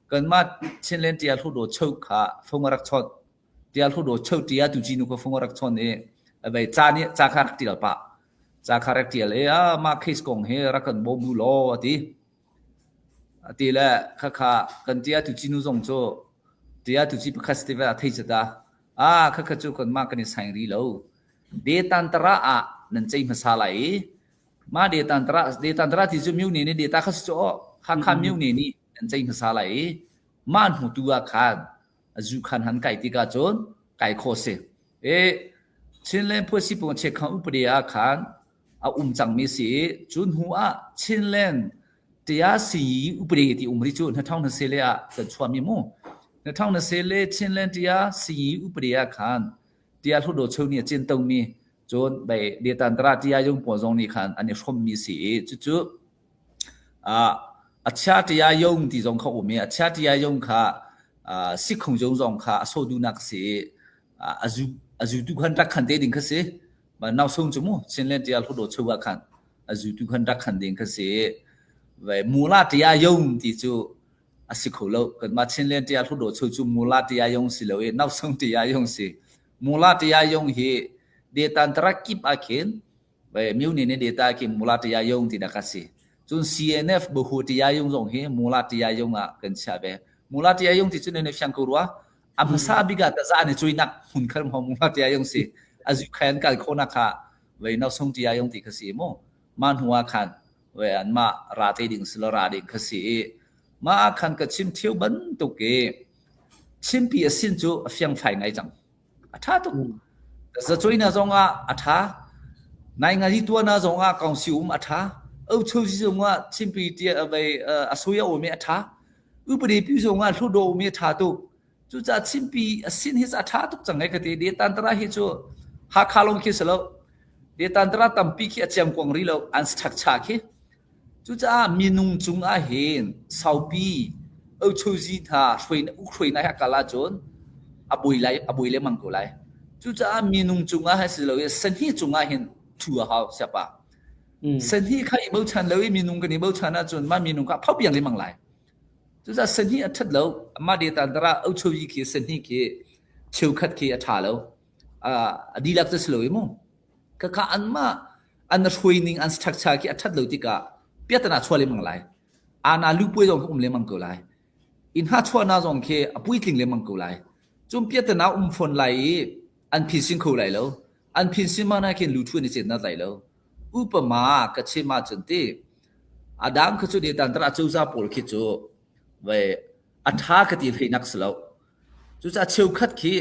kanmah Chinland tia hluttaw cheu kha phone a rak chawnh tia hluttaw cheu tia tu ci nu kha phone a rak chawnh i vei ca nih ca kha rak tial pah Ca kha rak ṭial i ah mah case kong hi rak kan bawm u law a ti. A ti le khakha kan ṭia tu cinu zong cu ṭia tu ci pakhat si a thei cata. Ah khakha cu kanmah kan i saing ri lo. Detantara ah nan cei hmasa lai i mah detantara detantara ti cu myu ne nih deta kha si cu Hakha myu ne nih nan cei hmasa lai i mah hnu tu ah khan a zu khan han kai tikah cun kai khawh si. E Chinland Phuasipung Chekhang upadi ah khan a um cangmi si i cu hnu ah Chinland tia siyi upadi ti um ri cu na thong na sele ah kan chuahmi mu. Na thong na sele Chinland tia siyi upadi ah khan tia hludo cheu ni a cin tomi cun bei detantra tia yung pawl zong nih khan an i hrommi si i cucu A chia ṭia yong ti zong kha a um i a chia ṭia yong kha sikhung zung zong kha a sawh duhnak a si i a zu a zutu khan rak khan te ding kha si. Nausung cu mu Chinland ṭia hluttaw chung ah khan a zutu khan rak khan ding kha si i mula ṭia yong ti cu. A si kho lo. Kanmah Chinland tia hluttaw chung cu mula tia yong si lo i nausung tia yong si. Mula tia yong hi detantara kip ah khin myone ne data khi mula tia yong ti dak a si. Cun CNF buhu tia yong zong hi mula tia yong ah kan chiah ve. Mula tia yong ti cu ne fiang ko rua. A hmasa bik ah taza ne cuinak hmun khal mo mula tia yong si. A zu khan kal khona kha vei nausung tia yong ti kha si mu. Ma hnu ah khan ve anmah ra te ding si lo ra ding kha si i mah ah khan ka chim theu bantuk i chimpi a sin cu a fiangfai ngai cang. A ṭha tuk. Zacuina zong ah a ṭha. Naingazi tuana zong ah kongsi um a ṭha. Ochozi zong ah chimpi tia vei a soya um i a ṭha. Upadi pi zong ah hludo um i a ṭha tuk. Cucaah chimpi a sin hi a ṭha tuk cang ai ka ti. Detantara hi cu Hakha lawng khi si lo. Detantara tampi khi a ciangkuang rih lo. An structure khi. Cucaah minung cung ah hin saupi ochozi hna hruai ukhruainak he a kal ahcun a buai lai a buai lengmang ko lai. Cucaah minung cung ah hin si lo i sahni cung ah hin thu a hau siapa. Sahni kha i bochan lo i minung kan i bochan ahcun mah minung kha a pho piang lengmang lai. Cucaah sahni a ṭhat lo. Amah detantara ochozi khi sahni khi cheukhat khi a ṭha lo. A dihlak cu si lo i mu. Khakha anmah an hruai ning an structure khi a ṭhat lo tikah piatana chuah lengmang lai. Ana lupuai zong khi um lengmang ko lai. Inn ha chuahnak zong khi a puitling lengmang ko lai. Cun piatana um fawn lai i an phinsin kho lai lo. An phinsin ma na khin luthu an i cetnak lai lo. Upama ka chim ahcun ti a dang kha cu detan tara cozah pawl khi cu vai a ṭha ka ti hleinak si lo. Cucaah cheukhat khi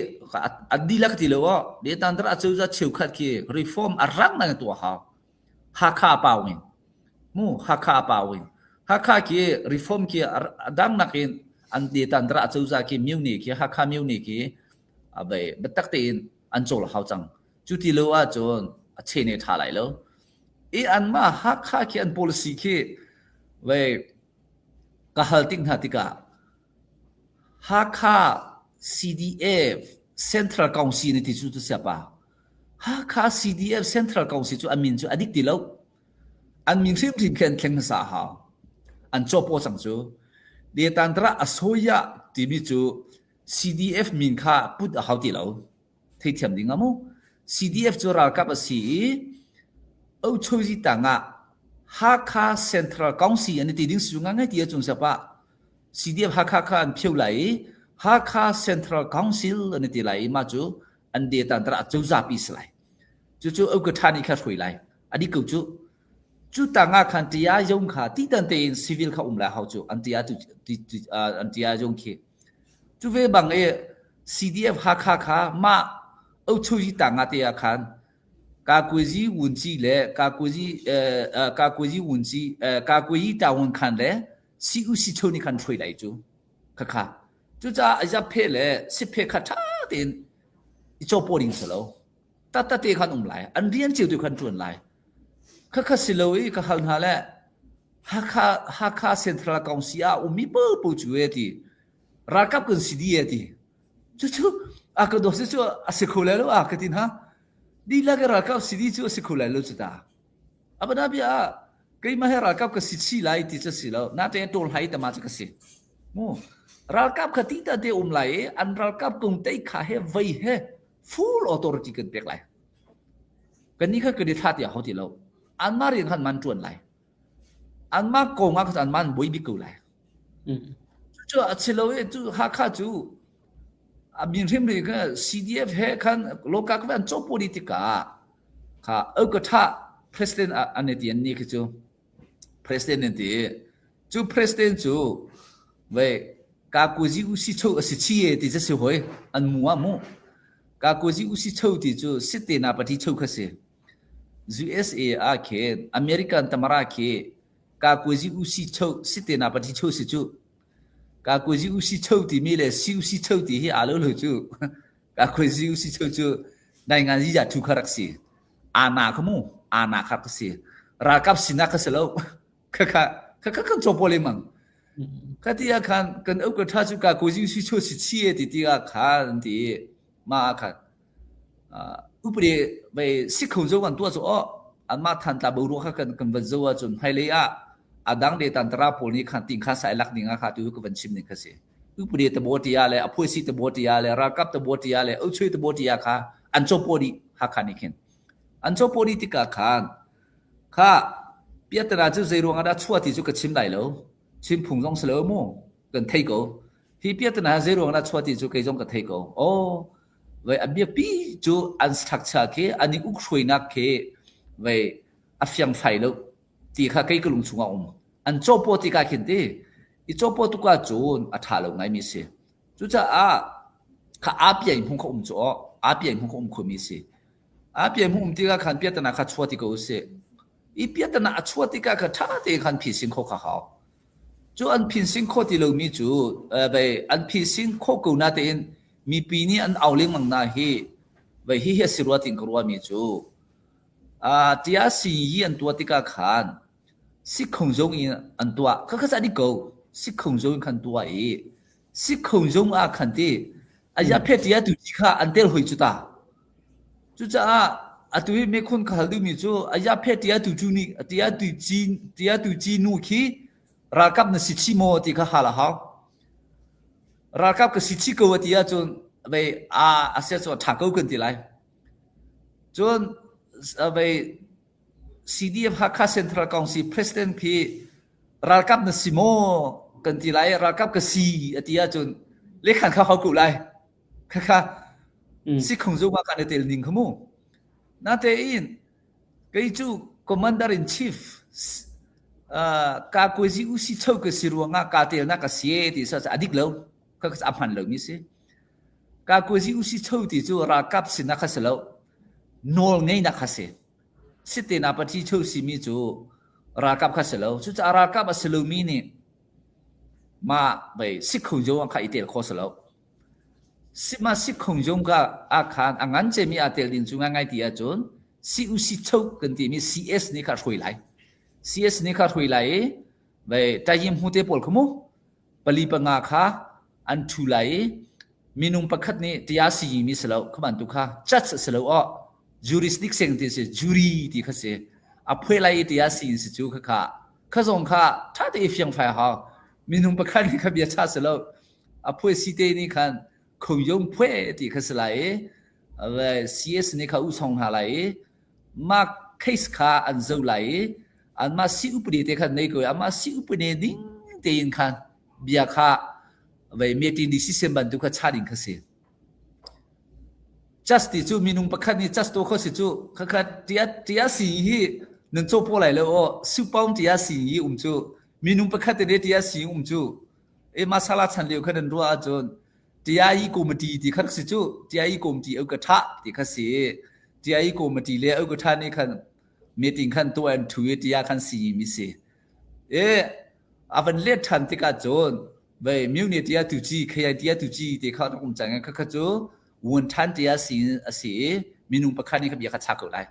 an dihlak ti lo aw. Detan tara cozah cheukhat khi reform a rang ngai tuah hau. Hakha a pau in. Mu Hakha a pau in. Hakha khi reform khi a dang nakin an detan tara cozah khi myone khi Hakha myone khi a bai biatak tein an cawl hau cang. Cu ti lo ahcun a chene ṭha lai lo. I anmah Hakha khi an policy khi vei ka hal tik hna tikah Hakha CDF Central Council na ti cu tu siapa. Hakha CDF Central Council cu a min cu a dik ti lo. An min hrimhrim khi an thleng hmasa a hau. An cawpaw cang cu. Detantra Asoya timi cu CDF min kha put a hau ti lo. Theithiam ding ah mu. CDF cu ralkap a si i Ochozi tangah Hakha Central Council an i ti ding si cu ngai ti ahcun siapa CDF Hakha kha an phio lai i Hakha Central Council an i ti lai i mah cu an detan tara cozah pi si lai. Cucu Okatha nih kha hruai lai. A dik ko cu. Cu tangah khan tia yong kha ti tan tein civil kha um lai hau cu an tia tu an tia yong khi. Cu ve bang i CDF Hakha kha mah Ochozi tangah te ah khan Kakuzi Wunci le Kakuzi Kakuzi Wunci Kakuyi Tawun khan le CUC cho nih khan hruai lai cu. Khakha. Cucaah zaphe le siphe kha ṭha tein i cawpaw ding si lo. Tattate khan um lai. An rian cio tu khan ṭuan lai. Khakha si lo i ka hal hna le Hakha Hakha Central Council ah ummi popo cu e ti. Ralkap kan si di e ti. Cucu a ka dawt cu a si kho lai lo a ka ti hna. Dihlak i ralkap si di cu a si kho lai lo cu ta. Abana bia ah keimah he ralkap ka si chi lai ti cu si lo. Natein ṭawl hai tama cu ka si. Mu ralkap kha ti ta te um lai i an ralkap kung tei kha he vei he full authority kan pek lai. Kan ni kha kan i thla tiah ho ti lo. Anmah rian khan man ṭuan lai. Anmah kong ah khan anmah an buai bik ko lai. Cucu a si lo i cu Hakha cu a min hrimhrim kha CDF he khan local an cawh politic ah kha Okatha president an i ti an ni khi cu president an ti i cu president cu vei kakuzi usi cho a si chi e ti cu si hoi an mu ah mu kakuzi usi cho ti cu site na pati cho kha si USA ah khin American tamara khi kakuzi usi cho site na pati cho si cu kakuzi usi cho timi le si usi cho ti hi aa lo lo cu kakuzi usi cho cu nai ngan zi ja thu kha rak si ana kha mu ana kha ka si ralkap sinak kha si lo khakha khakha kan chawpaw lengmang kha ti ah khan kan au ka tha cu ka ko si chu si chi e ti ti ah khan ti ma khan upade bai sikho zo kan tua chu o an ma than tla bo ru kha kan kan van zo ah cun hmailei ah. Adang de tantara pawl nih khan ting khan sai lak ding ah kha tu ka van chim ning kha si. Upade tabo tia le aphuasi tabo tia le ralkap tabo tia le ochui tabo tia kha an chopo di Hakha nih khin. An chopo di tikah khan kha piatana cu zei ruang ah dah chuah ti cu ka chim lai lo. Chim phung zong si lo mu. Kan thei ko. Hi piatana zei ruang dah chuah ti cu kei zong ka thei ko. Oh, vai a biapi cu an structure khi an i uk hruainak khi vai a fiang fai lo ti kha kei ka lung chungah um. An cawpaw tikah khin ti i cawpaw tuk ahcun a ṭha lo ngaimi si. Cucaah kha aa piai hmung kha um cu aw aa piai hmung kha um khomi si. Aa piai hmung um tikah khan piatana kha chua ti ko usih. I piatana a chuah tikah kha ṭha tein khan phisin khawh kha hau. Cu an phisin khawh ti lomi cu vei an phisin khawh ko natein mipi nih an au lengmang na hi vei hihi a si rua tiin ka ruahmi cu Tia sii an tuah tikah khan sikhong zung in an tuah. Khakha a dik ko. Sikhong zung in khan tuah i sikhong zung ah khan ti aya phe tia tu ti kha an tel hoi cu ta. Cucaah atu hi mekhun ka hal duhmi cu aya phe tia tu cu ni tia tu ci tia tu ci nu khi ralkap na si chi maw ti kha hal a hau. Ralkap ka si chi ko a ti ahcun vei a a sia cu a ṭha ko kan ti lai. Cun vei CDF Hakha Central Council President khi ralkap na si maw kan ti lai ralkap ka si a ti ahcun lekhan kha hau ko lai. Khakha sikhung zung ah kan i tel ning kha mu. Natein kei cu Commander in Chief ka kuazi usi cho ka si ruangah ka telnak ka si ti sa a dik lo. Kha a hman lo mi si. Kakuazi usicho ti cu ralkap sinak kha si lo. Nawl ngeinak kha si. Sitena pati cho simi cu ralkap kha si lo. Cucaah ralkap a si lomi nih mah vei sikhung zung kha i tel kho si lo. Sima sikhung zung ka ah khan a ngan cemi aa tel ding cu ngaingai ti ahcun CUC cho kan timi CS nih kha hruai lai. CS nih kha hruai lai i vei tayim hu te pawl kha mu pali panga kha an ṭhu lai i minung pakhat nih tia simi si lo kha bantuk kha judge si lo aw jurisdiction ti si jury ti kha si a phuai lai i tia si si cu kha kha kha zong kha ṭha te i fiang fai hau minung pakhat nih kha bia cha si lo a phuai si te nih khan khoyong phuai ti kha si lai i CS nih kha u song hna lai i mah case kha an zo lai i anmah si upadi te khan nei ko i amah si upadi ding tein khan bia kha vei meeting decision bantuk kha cha ding kha si. Just ti cu minung pakhat nih just to kho si cu khakha tia tia si hi nan cho po lai lo o supaung tia si hi um cu minung pakhat te tia si um cu e masala chan lio khan nan ruah ahcun TIE committee ti kha si cu TIE committee au ka tha ti kha si TIE committee le au ka tha nih khan meeting khan tuah an thu i tia khan si mi si E a van let ṭhan tikah cun vei mune tia tu ci khayai tia tu ci te kha um cang kha kha cu wun ṭhan tia si a si i minung pakhat nih kha bia kha chak ko lai.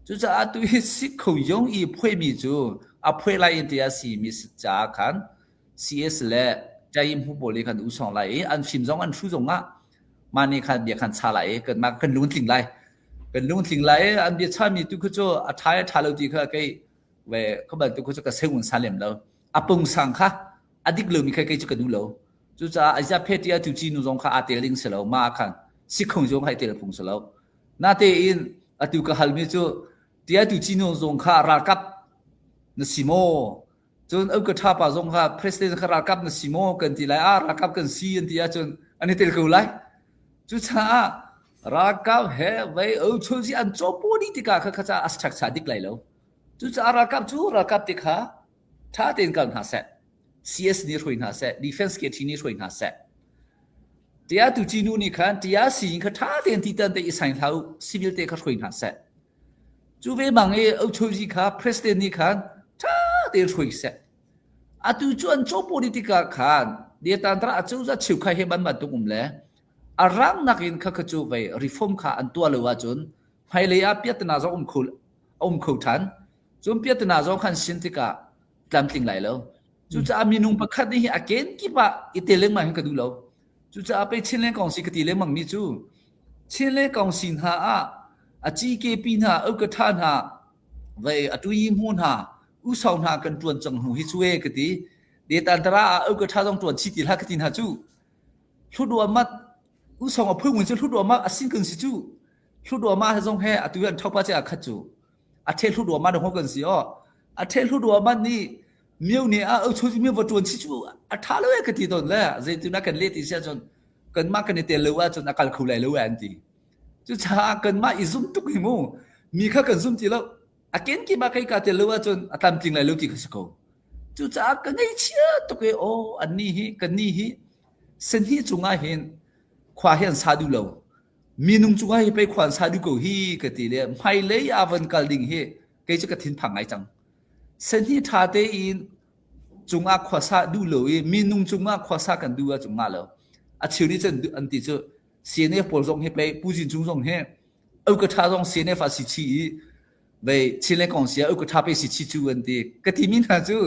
Cucaah tu hi si kho yong i phuaimi cu a phuai lai in tia si mi caah khan CS le Taim hu pawl nih khan u song lai i an fim zong an hru zong ah mah nih khan bia khan cha lai i kan mah kan lung tling lai kan lung tling lai i an bia chami tu khu cu a ṭha a ṭha lo ti kha kei ve kha bantuk cu ka seung sa lem lo a pungsang kha a dik lomi kha kei cu ka duh lo cucaah azia phe tia tu chi nu zong kha aa tel ding si lo ma khan sikhung zong hai tel phung si lo natein atu ka halmi cu tia tu chi nu zong kha ralkap na si maw cun au ka tha pa zong kha president kha ralkap na si maw kan ti lai a ralkap kan si an ti ahcun an i tel ko lai cucaah ralkap he vei au chun si an cawpaw dih tikah kha kha ca a ṭhak cha dik lai lo Cucaah ralkap cu ralkap te kha ṭha tein kal hna seh. CS nih hruai hna seh, Defense KT nih hruai hna seh. Tia tu ci nu nih khan tia si kha ṭha tein titan te i saing hlah u, civil te kha hruai hna seh. Cu ve bang i Ochozi kha president nih khan ṭha tein hruai seh. Atu cu an caw politik ah khan Detantra acozah cheukhat he ban bantuk um le a rang nakin kha kha cu vei reform kha an tuah lo ahcun hmailei ah piatana zong um kho a um kho ṭhan. Cun piatana zong khan sin tikah tlamtling lai lo. Cucaah minung pakhat nih hi a kenkip ah i tel lengmang hin ka duh lo. Cucaah pei Chinland Council ka ti lengmang mi cu Chinland Council hna ah a GKP hna, Ukatha hna, vei a tuyi hmu hna, Usau hna kan ṭuan cang hnu hi cu e ka ti. Detantara ah au ka ṭha zong ṭuan chi ti hlah ka ti hna cu. Hluttaw mat usong a phung cu hluttaw ma asin kan si cu. Hluttaw ma zong he atu an thopa che a khat cu. A the hluttaw ma dong kan si o. A the hluttaw ma ni miu ni a au chu mi va ṭuan chi cu a ṭha lo e ka ti ton le zeitin kan le ti sia cun kanmah kan i tel lo ahcun a kal kho lai lo an ti. Cucaah kanmah i zum tuk hi mu mi kha kan zum ti lo. A kenkip ah kei kaa tel lo ahcun a tlamtling lai lo ti kha si ko. Cucaah ka ngaihchia tuk i aw annih hi kannih hi senhi cungah hin khua hi an sa duh lo. Minung cungah hi pei khua an sa duh ko hi ka ti le hmailei ah van kal ding hi kei cu ka thinphang ngai cang. Senhi ṭha tein cungah khuasa duh lo i minung cungah khuasa kan duh ahcun ngah lo. A cheu nih cun an ti cu CNF pawl zong hi pei Pu Zin Cung zong hi Auka ṭha zong CNF ah si chi i vei Chinland kong si ah auka ṭha pe si chi cu an ti. Ka timi hna cu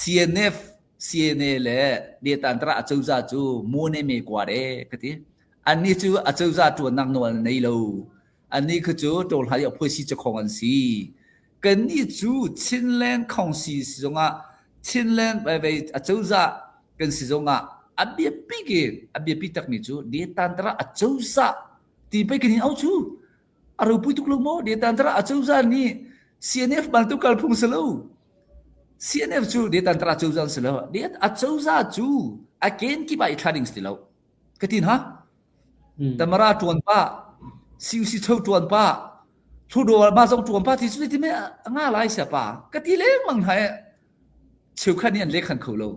CNF, CNA le Detantra acozah cu mone me kwa re ka ti. Annih cu acozah ṭuannak nawl an nei lo. Annih khu cu ṭawlhai a phuai si cakhong an si. Kannih cu Chinland Khongsi si zongah Chinland vei acozah kan si zongah a biapi ke a biapi takmi cu Detantra acozah ti pei kan in au cu a ropui tuk lo maw Detantara acozah nih CNF bantuk kalphung si lo CNF cu Detantara acozah si lo Det acozah cu a ken kip ah i thla ding si lo ka tin ha Tamara tuan pa CUC cho tuan pa Hludo ma zong tuan pa ti cu ti me nga lai sia pa ka ti lengmang hai cheukhat nih an lekhan kho lo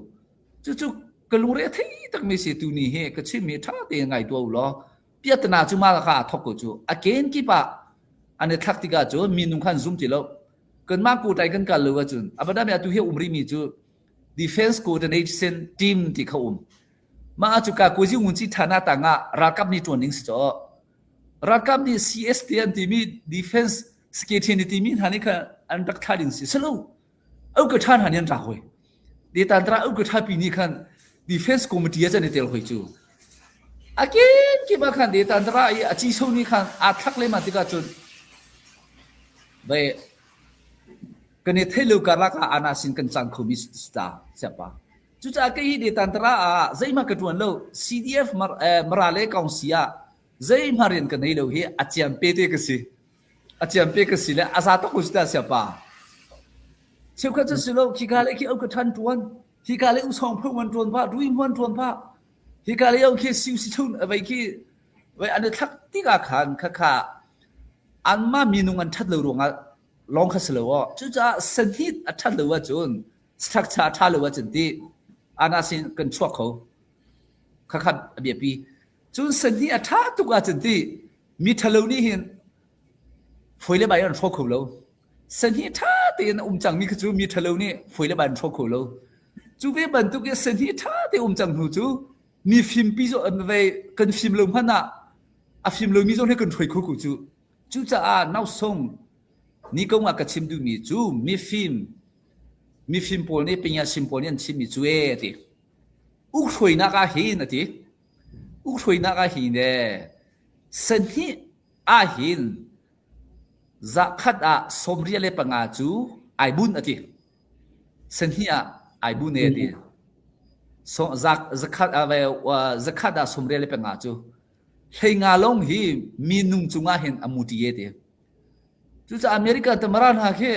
cucu ka lungre a thei tak mi si tu ni hi ka chim mi tha te ngai tuah u law piatana cu mah kha a thok ko cu a ken kip ah an i thlak tikah cun minung khan zum ti lo kanmah kutai kan kal lo ahcun abadam atu hi um rih mi cu defense coordination team ti kha um mah cu ka kuzi ngun chi thana tangah ralkap nih tuan ding si cho ralkap nih CST an timi defense security timi hna nih kha an rak thla ding si selo au ka ṭha hna nih an rak hoi. Detantra au ka ṭha pi nih khan defense committee a can i tel hoi cu. A kin kip ah khan detantra i a ci so nih khan aa thlak lehmah tikah cun ve kan i thei lo karlak ah ana sin kan cang khomi sta siapa. Cucaah kei hi detantra ah zeihmah ka ṭuan lo CDF Mara le Kaungsi ah zeihmah rian ka nei lo hi a ciam pe te ka si. A ciam pe ka si le a za tuk ko si ta siapa. Cheukhat cu si lo khika le khi au ka ṭhan ṭuan hika le usong phung an ṭuan pah rui hmuan ṭuan pah hika le au khi siu si chun vei khi vei an i thlak tikah khan kha kha anmah minung an ṭhat lo ruangah lawng kha si lo aw cucaah sanhit a ṭhat lo ahcun structure a ṭha lo ahcun ti ana sin kan chuak kho kha kha a biapi cun sanhi a ṭha tuk ahcun ti Mi ṭhalo nih hin fawi le bai an hrawk kho lo. Sahnih ṭha tein a um cangmi kha cu mi ṭhalo nih fawi le bai an hrawk kho lo. Cu ve bantuk in sahnih ṭha te um cang hnu cu mi fimpi ve kan fim lo hmanh ah a fim lomi zong nih kan hruai kho ko cu. Cucaah nausung ni kong ah ka chim duhmi cu mifim mifim pawl nih pingasim pawl nih an chimmi cu ee a ti. Ukhruainak ah hin a ti. Ukhruainak ah hin ee Sahnih ahhin zakhat ah 95 cu ai bunh a ti. Sahnih ah ai bun e a ti. So, zakhat zakhat ah 95 cu hleinga lawng hi minung cungah hin a muti e ti. Cucaah America tamara hna khi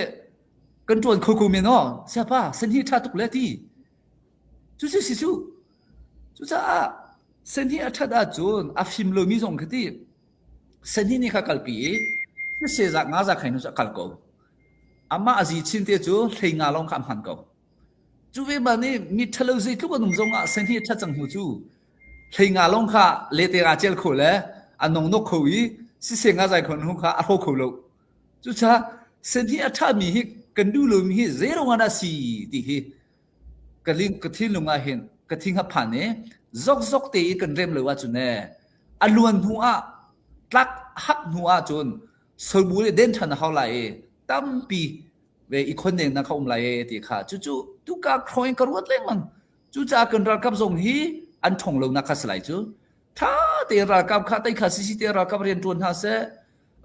kan ṭuan kho ko men aw siapa sahnih ṭha tuk le ti. Cucu si cu. Cucaah sahnih a ṭhat ahcun a fim lomi zong kha ti sahnih nih kha kalpi i siseh nga za khain cu a kal ko. Amah a zi chin te cu hlei nga lawng kha a hman ko. Cu ve bang nih mi ṭhalo zeitluk an um zongah sahnih a ṭhat cang hnu cu hlei nga lawng kha lete aa cel kho le a nongnok kho i siseh nga zai kho hnu kha a hro kho lo. Cucaah sahnih a ṭhami hi kan duh lomi hi zei ruangah dah si ti hi ka ling ka thinlung ah hin ka thing a phan i zokzok te i kan rem lo ahcun e a luan hnu ah tlak hak hnu ahcun soibu le den ṭhan a hau lai i tampi ve i khoneng na kha um lai e ti kha cucu tuka khroin ka ruat lengmang cucaah kan ralkap zong hi an ṭhong lo nak kha si lai cu ṭha te ralkap kha tei kha sisi te ralkap rian ṭuan hna seh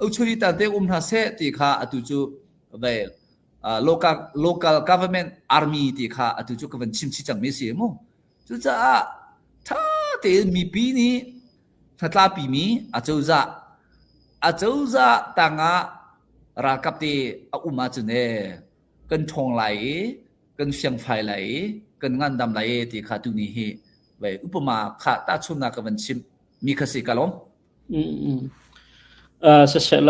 uchuri tan te um hna seh ti kha atu cu ve. Local local government army ti kha atu cu ka van chim chih cangmi si mu. Cucaah ṭha tein mipi nih hnatlapimi acozah acozah tangah ralkap te a um ahcun ee kan ṭhawng lai i kan fiangfai lai i kan ngandam lai i ti kha tuni hi vei upama kha tahchunnak ka van chim mi kha si ka lawm. Mm. Siseh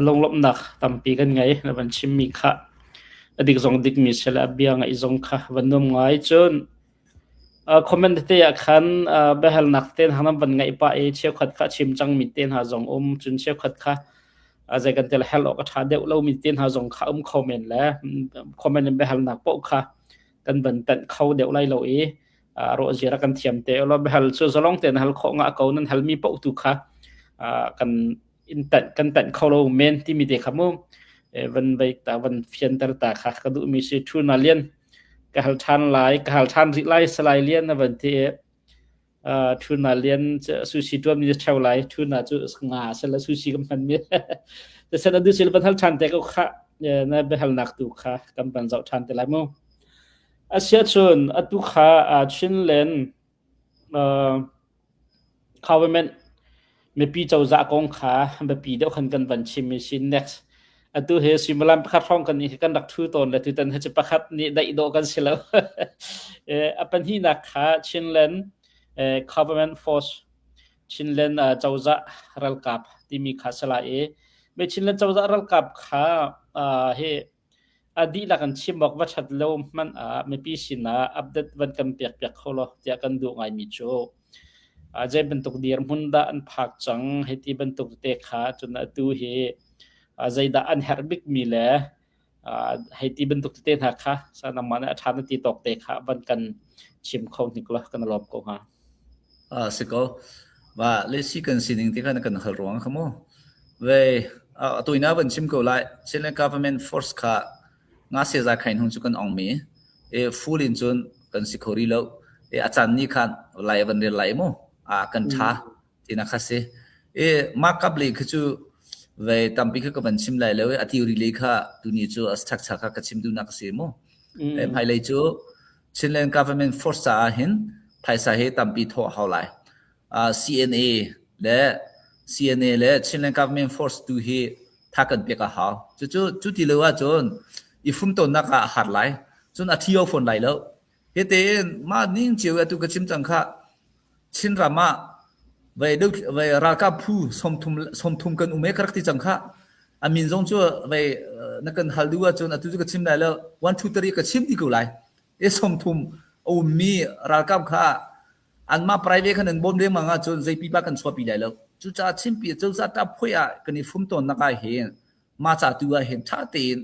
lunglawmhnak tampi kan ngei na van chimmi kha a dik zong dikmi si le a bia ngaih zong kha van nuam ngai cun comment te ah khan biahalnak te hna nan van ngaih pah i cheukhat kha chim cangmi te hna zong um cun cheukhat kha zei kan tel hal awk a ṭha deuh lomi te hna zong kha um kho men le comment in biahalnak paoh kha kan van tanh kho deuh lai lo i rawh zia kan thiam te lo biahal cu zalong tein hal khawh nga ko nan halmi paoh tu kha kan in tanh kan tanh kho lo men timi te kha mu van vai ta van fianter ta kha ka duh mi si thu na lian ka hal than lai ka hal than rih lai salai lian na van ti thu na lian sushi tuam ni cheu lai thu na chu nga sala sushi kam hman mi te sen adu sil ban hal than te ko kha na behal nak tu kha kan ban zau than te lai mu Asiahcun atu kha Chinland government mipi cozah kong kha biapi deuh khan kan van chim i si next. Atu hi suimilam pakhat hrawng kan i kan rak ṭhu tawn le tutan hi cu pakhat nih daih dawh kan si lo. A pahnihnak kha Chinland government force Chinland cozah ralkap timi kha si lai i Chinland cozah ralkap kha hi A dihlak in chim awk va ṭhat lo hmanh ah mipi sinah update van kan pekpiak kho law tiah kan duh ngaimi cu zei bantuk dirhmun dah an phak cang hei ti bantuk te kha cun atu hi zeidah an herh bikmi le hei ti bantuk tete hna kha sa nangmah nih a ṭha na ti tawk te kha van kan chim kho hnik law kan lawm ko hnga. Ah si ko. Va le si kan sining te kha na kan hal ruang kha mu. Ve atu ina van chim ko lai. Chinland government force kha nga se za khain hung chu kan ong mi. E full in cun kan si kho ri lo. E a chan ni khan lai van rel lai mu. A kan tha tina kha si. E markup le kha chu ve tampi kha ka van chim lai lo. A theory le kha tuni chu a chak chak kha ka chim du nak si mu. E hmailei cu Chinland government force caah hin phaisa hi tampi thawh a hau lai. Uh, CNA le CNA le Chinland government force tu hi tha kan pek a hau. Cucu cu ti lo ahcun i fumtonnak ah a har lai. Cun a thi fawn lai lo. Hi tein mah ning cio atu ka chim cang kha Chinram ah vei vei ralkap phu 30 kan um e ka rak ti cang kha. A min zong cu vei na kan hal duh ahcun atu cu ka chim lai lo. 1 2 3 ka chim ti ko lai. E 30 a ummi ralkap kha anmah private khan an bawm lengmang ahcun zei pipa kan chuahpi lai lo. Cucaah chimpi cozah ṭap phuai ah kan i fum tawnnak ah hin mah ca tu ah hin ṭha tein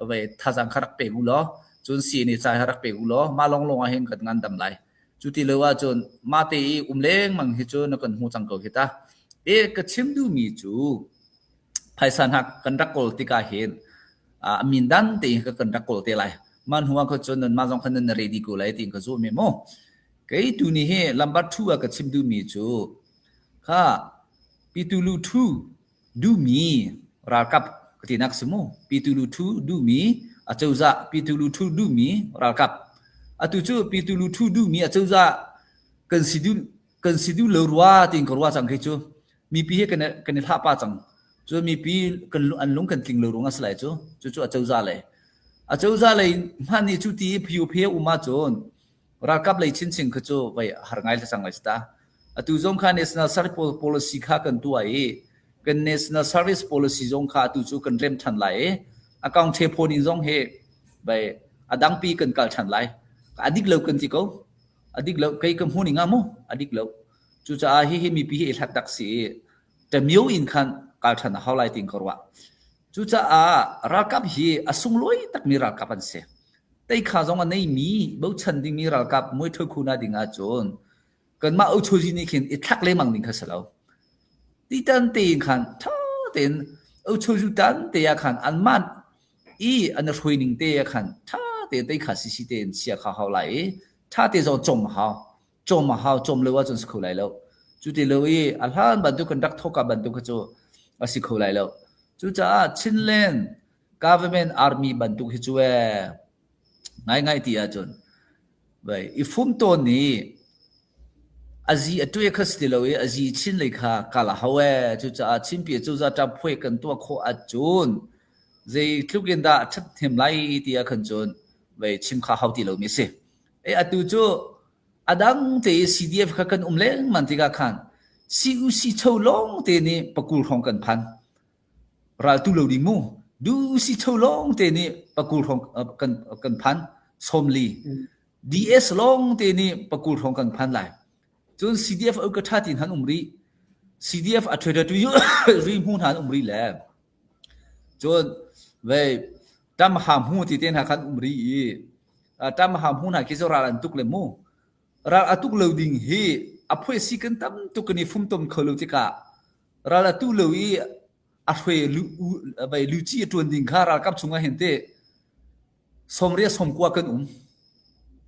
vei thazaang kha rak pek u law cun CNA ca hi rak pek u law mah lawnglawng ah hin kan ngandam lai. Cu ti lo ahcun mah te i um lengmang hi cu na kan hmu cang ko hi ta. E ka chim duhmi cu phaisa hna kan rak kawl tikah hin a min dan tein ka kan rak kawl te lai. Mah hnu ah khan cun nanmah zong khan nan ready ko lai tiin ka zuam i mu. Kei tu ni hi lambar thu ah ka chim duhmi cu kha Pitulu thu duhmi ralkap ka tinak si mu. Pitulu thu duhmi acozah Pitulu thu duhmi ralkap. Atu cu Pitulu thu duhmi acozah kan si duh kan si duh lo rua tiin ka ruah cang khi cu. Mipi hi kan kan i hlah pa cang. Cu mipi kan an lung kan tling lo ruang a si lai cu. Cucu acozah lei. Acozah lei hmanh nih cu ti phiu phe um ahcun ralkap lei chinchin kha cu vai har ngai cang lai ta. Atu zong kha national service policy kha kan tuah i kan national service policy zong kha atu cu kan rem than lai i account the phone in zong hi bai adangpi kan kal than lai. Adik lo kan ti ko. Adik lo kei ka hmu ning ah mu adik lo. Cucaah hihi mipi hi i hlat tak si i ṭamio in khan kal ṭhan a hau lai tiin ka ruah. Cucaah ralkap hi a sunglawi takmi ralkap an si. Teikha zong a neimi bochan dingmi ralkap muaithoi khuna ding ahcun kanmah Ochozi nih khin i thlak lengmang ding kha si lo. Titan tein khan ṭha tein Ochozu tan te ah khan anmah i an i hruai ning te ah khan ṭha tein teikha sisi tein chia kha hau lai i ṭha te zong cawm a hau. Cawm a hau, cawm lo ahcun si kho lai lo. Cu ti lo i a hlan bantuk kan rak thawkka bantuk kha cu a si kho lai lo. Cucaah Chinland Government army bantuk hi cu ee ngaingai ti ahcun vei i fum tawn nih a zi a ṭue kha si ti lo i a zi chin lei kha kal a hau ee. Cucaah Chinpi cozah ṭaphuai kan tuah khawh ahcun zeitluk in dah a ṭhathnem lai ti ah khan cun vei chim kha hau ti lomi a si. E atu cu a dang te i CDF kha kan um lengmang tikah khan CUC cho lawng te nih pakul hrawng kan phan. Raltu lo ding mu. Du si cho lawng te nih pakul hrawng kan kan phan 40. DS lawng te nih pakul hrawng kan phan lai. Cun CDF au ka tha tin han um rih. CDF a thwe tu ri hmu hna an um rih le. Cun vei tam ha hmu ti te hna khan um rih i tam ha hmu hna khi cu ral an tuk le mu. Ral a tuk lo ding hi a phuai si kan tam tuk kan i fumtom kho lo tikah ral a tu lo i a hre vai luci a ṭuan ding kha ralkap chungah hin te sawmria sawmkua kan um.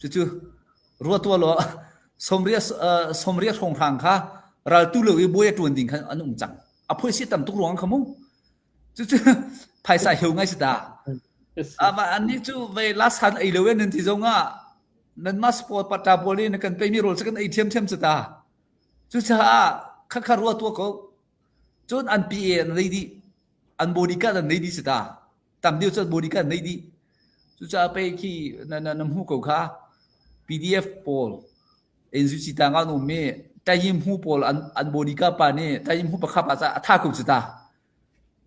Cucu ruah tuah law sawmria sawmria hrawnghrang kha ral tu lo i bawi a ṭuan ding kha an um cang. A phuai si tam tuk ruang kha mu. Cucu phaisa heu ngai si ta. Ama annih cu vei lasan ei lo e nan ti zong ah nanmah sport pata pawl i na kan peimi rawl cu kan ei ṭhiamṭhiam cu ta. Cucaah khakha rua tuah ko. Cun an PA an nei dih. An bodyguard an nei dih si ta. Tam deuh cu an bodyguard an nei dih. Cucaah pei khi na, na, na hmuh ko kha. PDF pawl NUG tang an um i Tayim Hu pawl an, an bodyguard pa nih Tayim Hu pakhat pa ca a tha ko cu ta.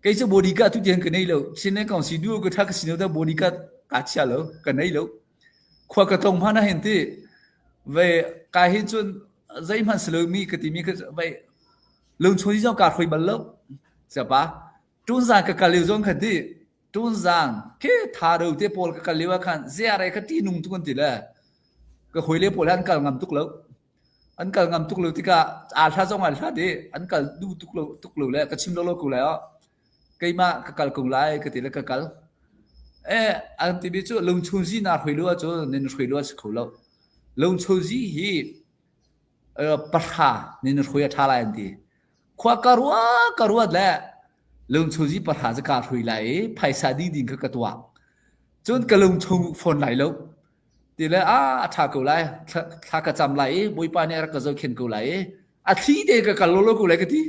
Kei cu bodyguard tu tiang ka nei lo. Sine kong si du ka tha ka sino da bodyguard ka chia lo, ka nei lo. Khua ka tlong hmanh ah hin ti ve ka hin cun zeihmanh si lomi ka timi kha vei lungchung zong kaa hrui bal lo. Siapa tunzang ka kal lio zong kha ti tunzang ke tha ro te pawl ka kal lio ah khan ziare ka ti nung tuk an ti le ka hawile pawl an kal ngam tuk lo. An kal ngam tuk lo tikah aa hla zong aa hlat i an kal duh tuk lo tuk lo le ka chim lo lo ko lai oh. Keimah ka kal ko lai ka ti le ka kal. Eh an timi cu lungchung zi naa hrui lo ahcun nan hrui lo a si kho lo. Lungchung zi hi pahra nin hrui a ṭha lai an ti. Khua ka ruat ka ruat le lungchung zi pahra cu kaa hrui lai i phaisa ding ding kha ka tuah. Cun ka lungchung fawn lai lo. Ti le a a ṭha ko lai thla ka cam lai i Bawipa nih a rak ka zohkhenh ko lai i a thli te ka kal lo ko lai ka ti.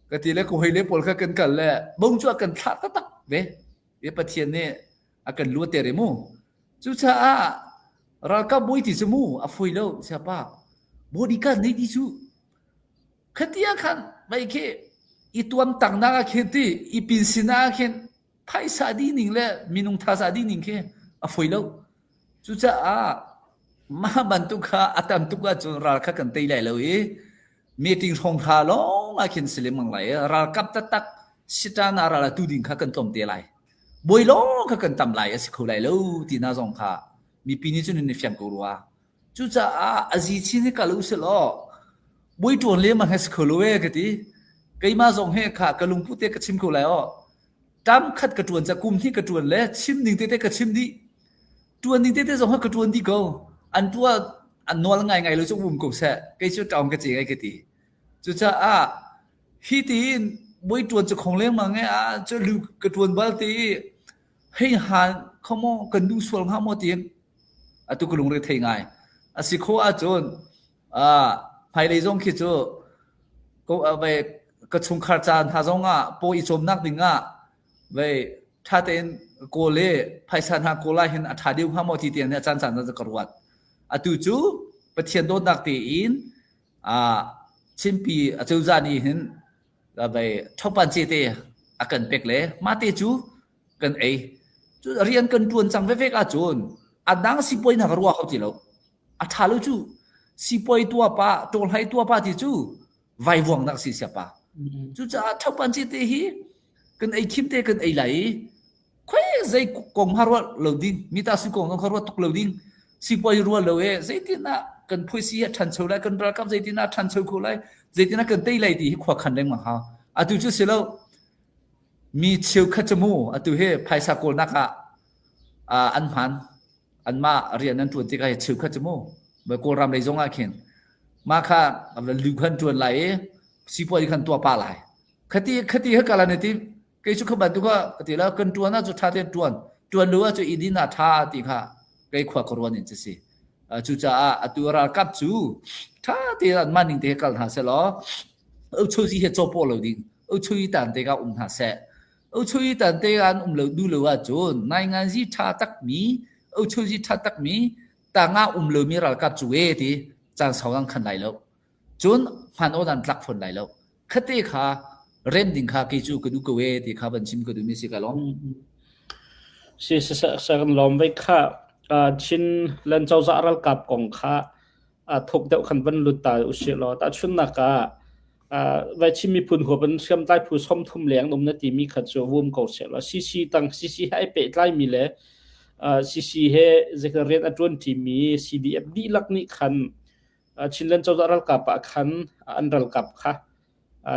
Ka ti le ka hawile pawl kha kan kal le bung cu a kan thlah taktak ve. I Pathian nih a kan luat ter i mu. Cucaah ralkap bawi ti cu mu a fawi lo siapa. Bodyguard nei ti cu khatia khan mei khi i tuam tangnak ah khin ti i pin sin ah khin phaisa dih ning le minung thaza dih ning khi a fawi lo. Cucaah mah bantuk kha a tam tuk ahcun ral kha kan tei lai lo i meeting hrawng hra lawng ah khin si lengmang lai i ralkap taktak sitan ah ral a tu ding kha kan tlawm te lai. Bawi lawng kha kan tam lai a si kho lai lo ti na zong kha mipi nih cun an i fiang ko rua. Cucaah a zi chin hi kal u sih law bawi ṭuan lengmang hi si kho lo ee ka ti. Keimah zong hi kha ka lungput te ka chim ko lai aw. Tam khat ka ṭuan ca kum hnih ka ṭuan le chim ning tete ka chim dih. Ṭuan ning tete zong kha ka ṭuan dih ko. An ṭuan an nawl ngaingai lo cu um ko seh. Kei cu ṭaung ka ce ai ka ti. Cucaah hi tiin bawi ṭuan cu khong lengmang e ah cu lu ka ṭuan bal ti i hei han kho maw kan duh sual hnga maw tiin atu ka lungre thei ngai. A si khawh ahcun hmailei zong khi cu ka chungkhar ca hna zong ah paw i cawmnak ding ah vei ṭha tein kawl i phaisa hna kawl ah hin a ṭha deuh hnga maw ti tiang nih a caancaan ah ka ruat. Atu cu Pathian dawtnak tein Chinpi acozah nih hin vei ṭhopan cete a kan pek le mah te cu kan ei. Cu rian kan ṭuan cang vevek ahcun a dang sipuai hna ka ruah kho ti lo. A ṭha lo cu sipuai tua pa, ṭawlhai tua pa ti cu vaivuangnak si siapa. Cucaah ṭhopan cete hi kan ei khim te kan ei lai i khoi zei kong ha ruat lo ding mi ta si kong kha ruat tuk lo ding sipuai ruat lo e zeitin ah kan phuisi a ṭhancho lai kan ralkap zeitin ah ṭhancho kho lai zeitin ah kan tei lai ti hi khua khan lengmang hau atu cu si lo mi cheukhat cu mu atu hi phaisa kawlnak ah an hman anmah rian an ṭuan tikah hi cheukhat cu mu Kawlram lei zong ah khin mah kha lu khan ṭuan lai i sipuai khan tuah pa lai khati khati ha kalan ti. Kei cu kha bantuk ah ka ti la kan ṭuan ah cu ṭha tein ṭuan. Ṭuan lo ah cu i din ah ṭha ti kha kei khua ka ruan in cu si. Cucaah atu ralkap cu ṭha tein anmah ning te kal hna seh law uchuzi he cawpawh lo ding uchui tan te ka um hna seh. Uchui tan te an um lo duh lo ahcun nainganzi ṭha takmi uchuzi ṭha takmi tangah um lomi ralkap cu e ti caan sau an khan lai lo. Cun hman aw nan tlak fawn lai lo. Khate kha rem ding kha kei cu ka duh ko e ti kha van chim ka duhmi si ka lawm. Si sa kan lawm ve kha Chin len cozah ralkap kong kha thuk deuh khan van lut ta usih law tahchunnak ah vai Chin miphun huap in hriamtlai phu 30 leng um na timi kha cu vum ko seh law CC tang CC he ai pehtlai mi le CC he zeikha rian a ṭuan ṭimi CDF dihlak nih khan Chinland cozah ralkap ah khan an ralkap kha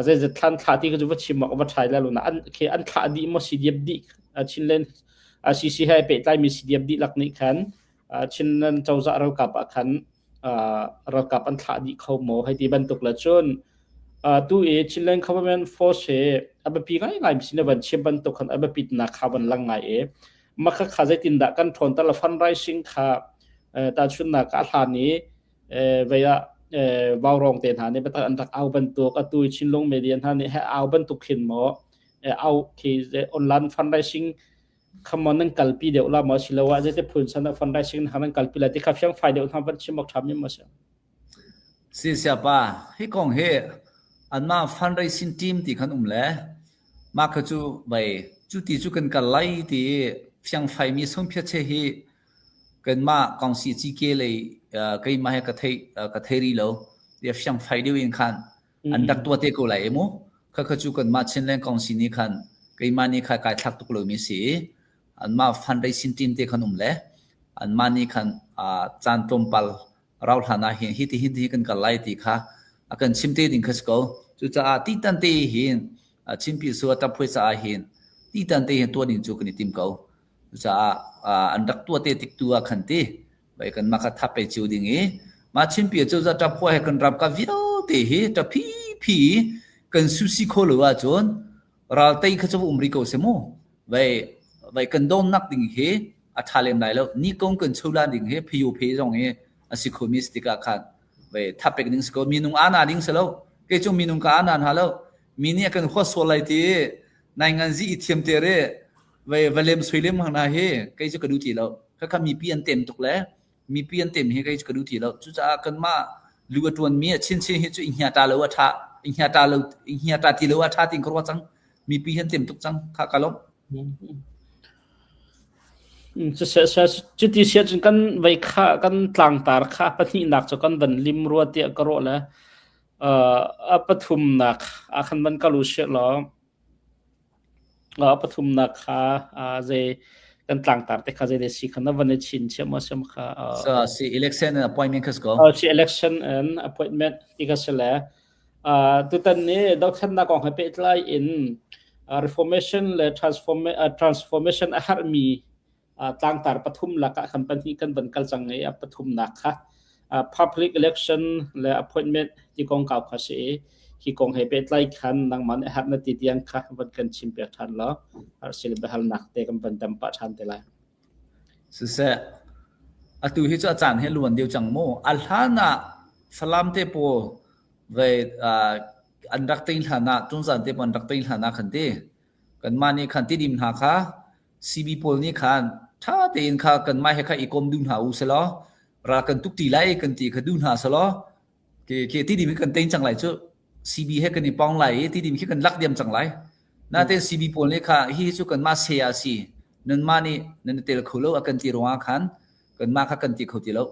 zeizat thlan thlah ti kha cu va chim awk va ṭhai lai lo na an khi an thlah dih maw CDF dih Chinland CC he pehtlai mi CDF dihlak nih khan Chinland cozah ralkap ah khan ralkap an thlah dih kho maw hei ti bantuk le cun tu i Chinland government force he a biapi ngaingai mi sin van chim bantuk khan a biapit nak kha van lang ngai e makha kha zeitindah kan ṭhawn tal fundraising kha tahchunnak a hlan i vei ah vaurawng te hna nih biatak an rak au bantuk atu i Chinlung media hna nih he au bantuk khin maw au khi online fundraising kha maw nan kalpi deuh la maw siloah zeiti phun san ah fundraising hna nan kalpi lai ti kha fiang fai deuh hna van chim awk ṭha mi maw si? Si siapa, hi kong hi anmah fundraising team ti khan um le mah kha cu vei cu ti cu kan kal lai ti i fiangfaimi sungphiatche hi kanmah kongsi CK lei keimah he ka thei ka thei rih lo. Ti fiangfai deuh in khan an rak tuah te ko lai mu. Kha kha cu kanmah Chinland kongsi nih khan keimah nih kha kai thlak tuk lomi si i anmah fundraising team te khan um le anmah nih khan caan tlawmpal rauhhlan ah hin hi ti hin ti kan kal lai ti kha a kan chim te ding kha si ko. Cucaah titan te hin Chinpi su a ṭap caah hin titan te hin tuah ding cu kan i tim ko. Cucaah an rak tuah te tik tu ah khan ti bai kan mah kha thap pe cio ding i mah Chinpi cu za ṭap he kan ram ka vialte hi ṭaphi phi kan susi kho lo ahcun ral tei kha cu um rih ko seh mu. Vai vai kan donnak ding hi a ṭha lem lai lo. Ni kong kan cholan ding hi phiyu phe zong hi a si khomi si tikah khan vai thapek ding si ko. Minung ana ding si lo. Kei cu minung ka ana hna lo. Mi nih a kan huat sual lai ti nai ngan zi i thiam te re vai va lem soi lem hang na hi kei cu ka duh ti lo. Khakha mipi an tem tuk le mipi an tem hi kei cu ka duh ti lo. Cucaah kanmah lu a ṭuanmi a chinchin hi cu i hnia ta lo a ṭha. I hnia ta lo i hnia ta ti lo a ṭha tin ka ruah cang. Mipi hi an tem tuk cang. Kha ka lawmh. Cuti si ahcun kan vei kha kan tlangtar kha pahnihnak cu kan van lim rua tiah ka ruah le a pathumnak ah khan van kal u sih law a pathumnak kha zei kan tlangtar te kha zei de si kha na van i chin chiah maw sim kha So si election and appointment kha si ko. Si election and appointment ti kha si le Tutan ni dothlennak kong he pehtlai in reformation le transformation a herhmi tlangtar pathum lakah kan pahnih kan van kal cang i a pathumnak kha public election le appointment ti kongkau kha si i hi kong he pehtlai khan nangmah nih herh na ti tiang kha van kan chim piak ṭhan law sil biahalnak te kan van dam pah ṭhan te lai. Siseh, atu hi cu a caan hi a luan deuh cang mu. A hlan ah Falam te pawl vei an rak tein hlan ah tungzan te pawl an rak tein hlan ah khan ti kanmah nih khan tidim hna kha CB pawl nih khan ṭha tein kha kanmah he kha i kom duh hna u selaw ral kan tuk ṭi lai kan ti kha duh hna selaw ke ke tidim hi kan tein cang lai cu CB he kan i pong lai i tidim khi kan lak diam cang lai. Natein CB pawl nih kha hihi cu kanmah se ah si nanmah nih nan i tel kho lo a kan ti ruangah khan kanmah kha kan ti kho ti lo.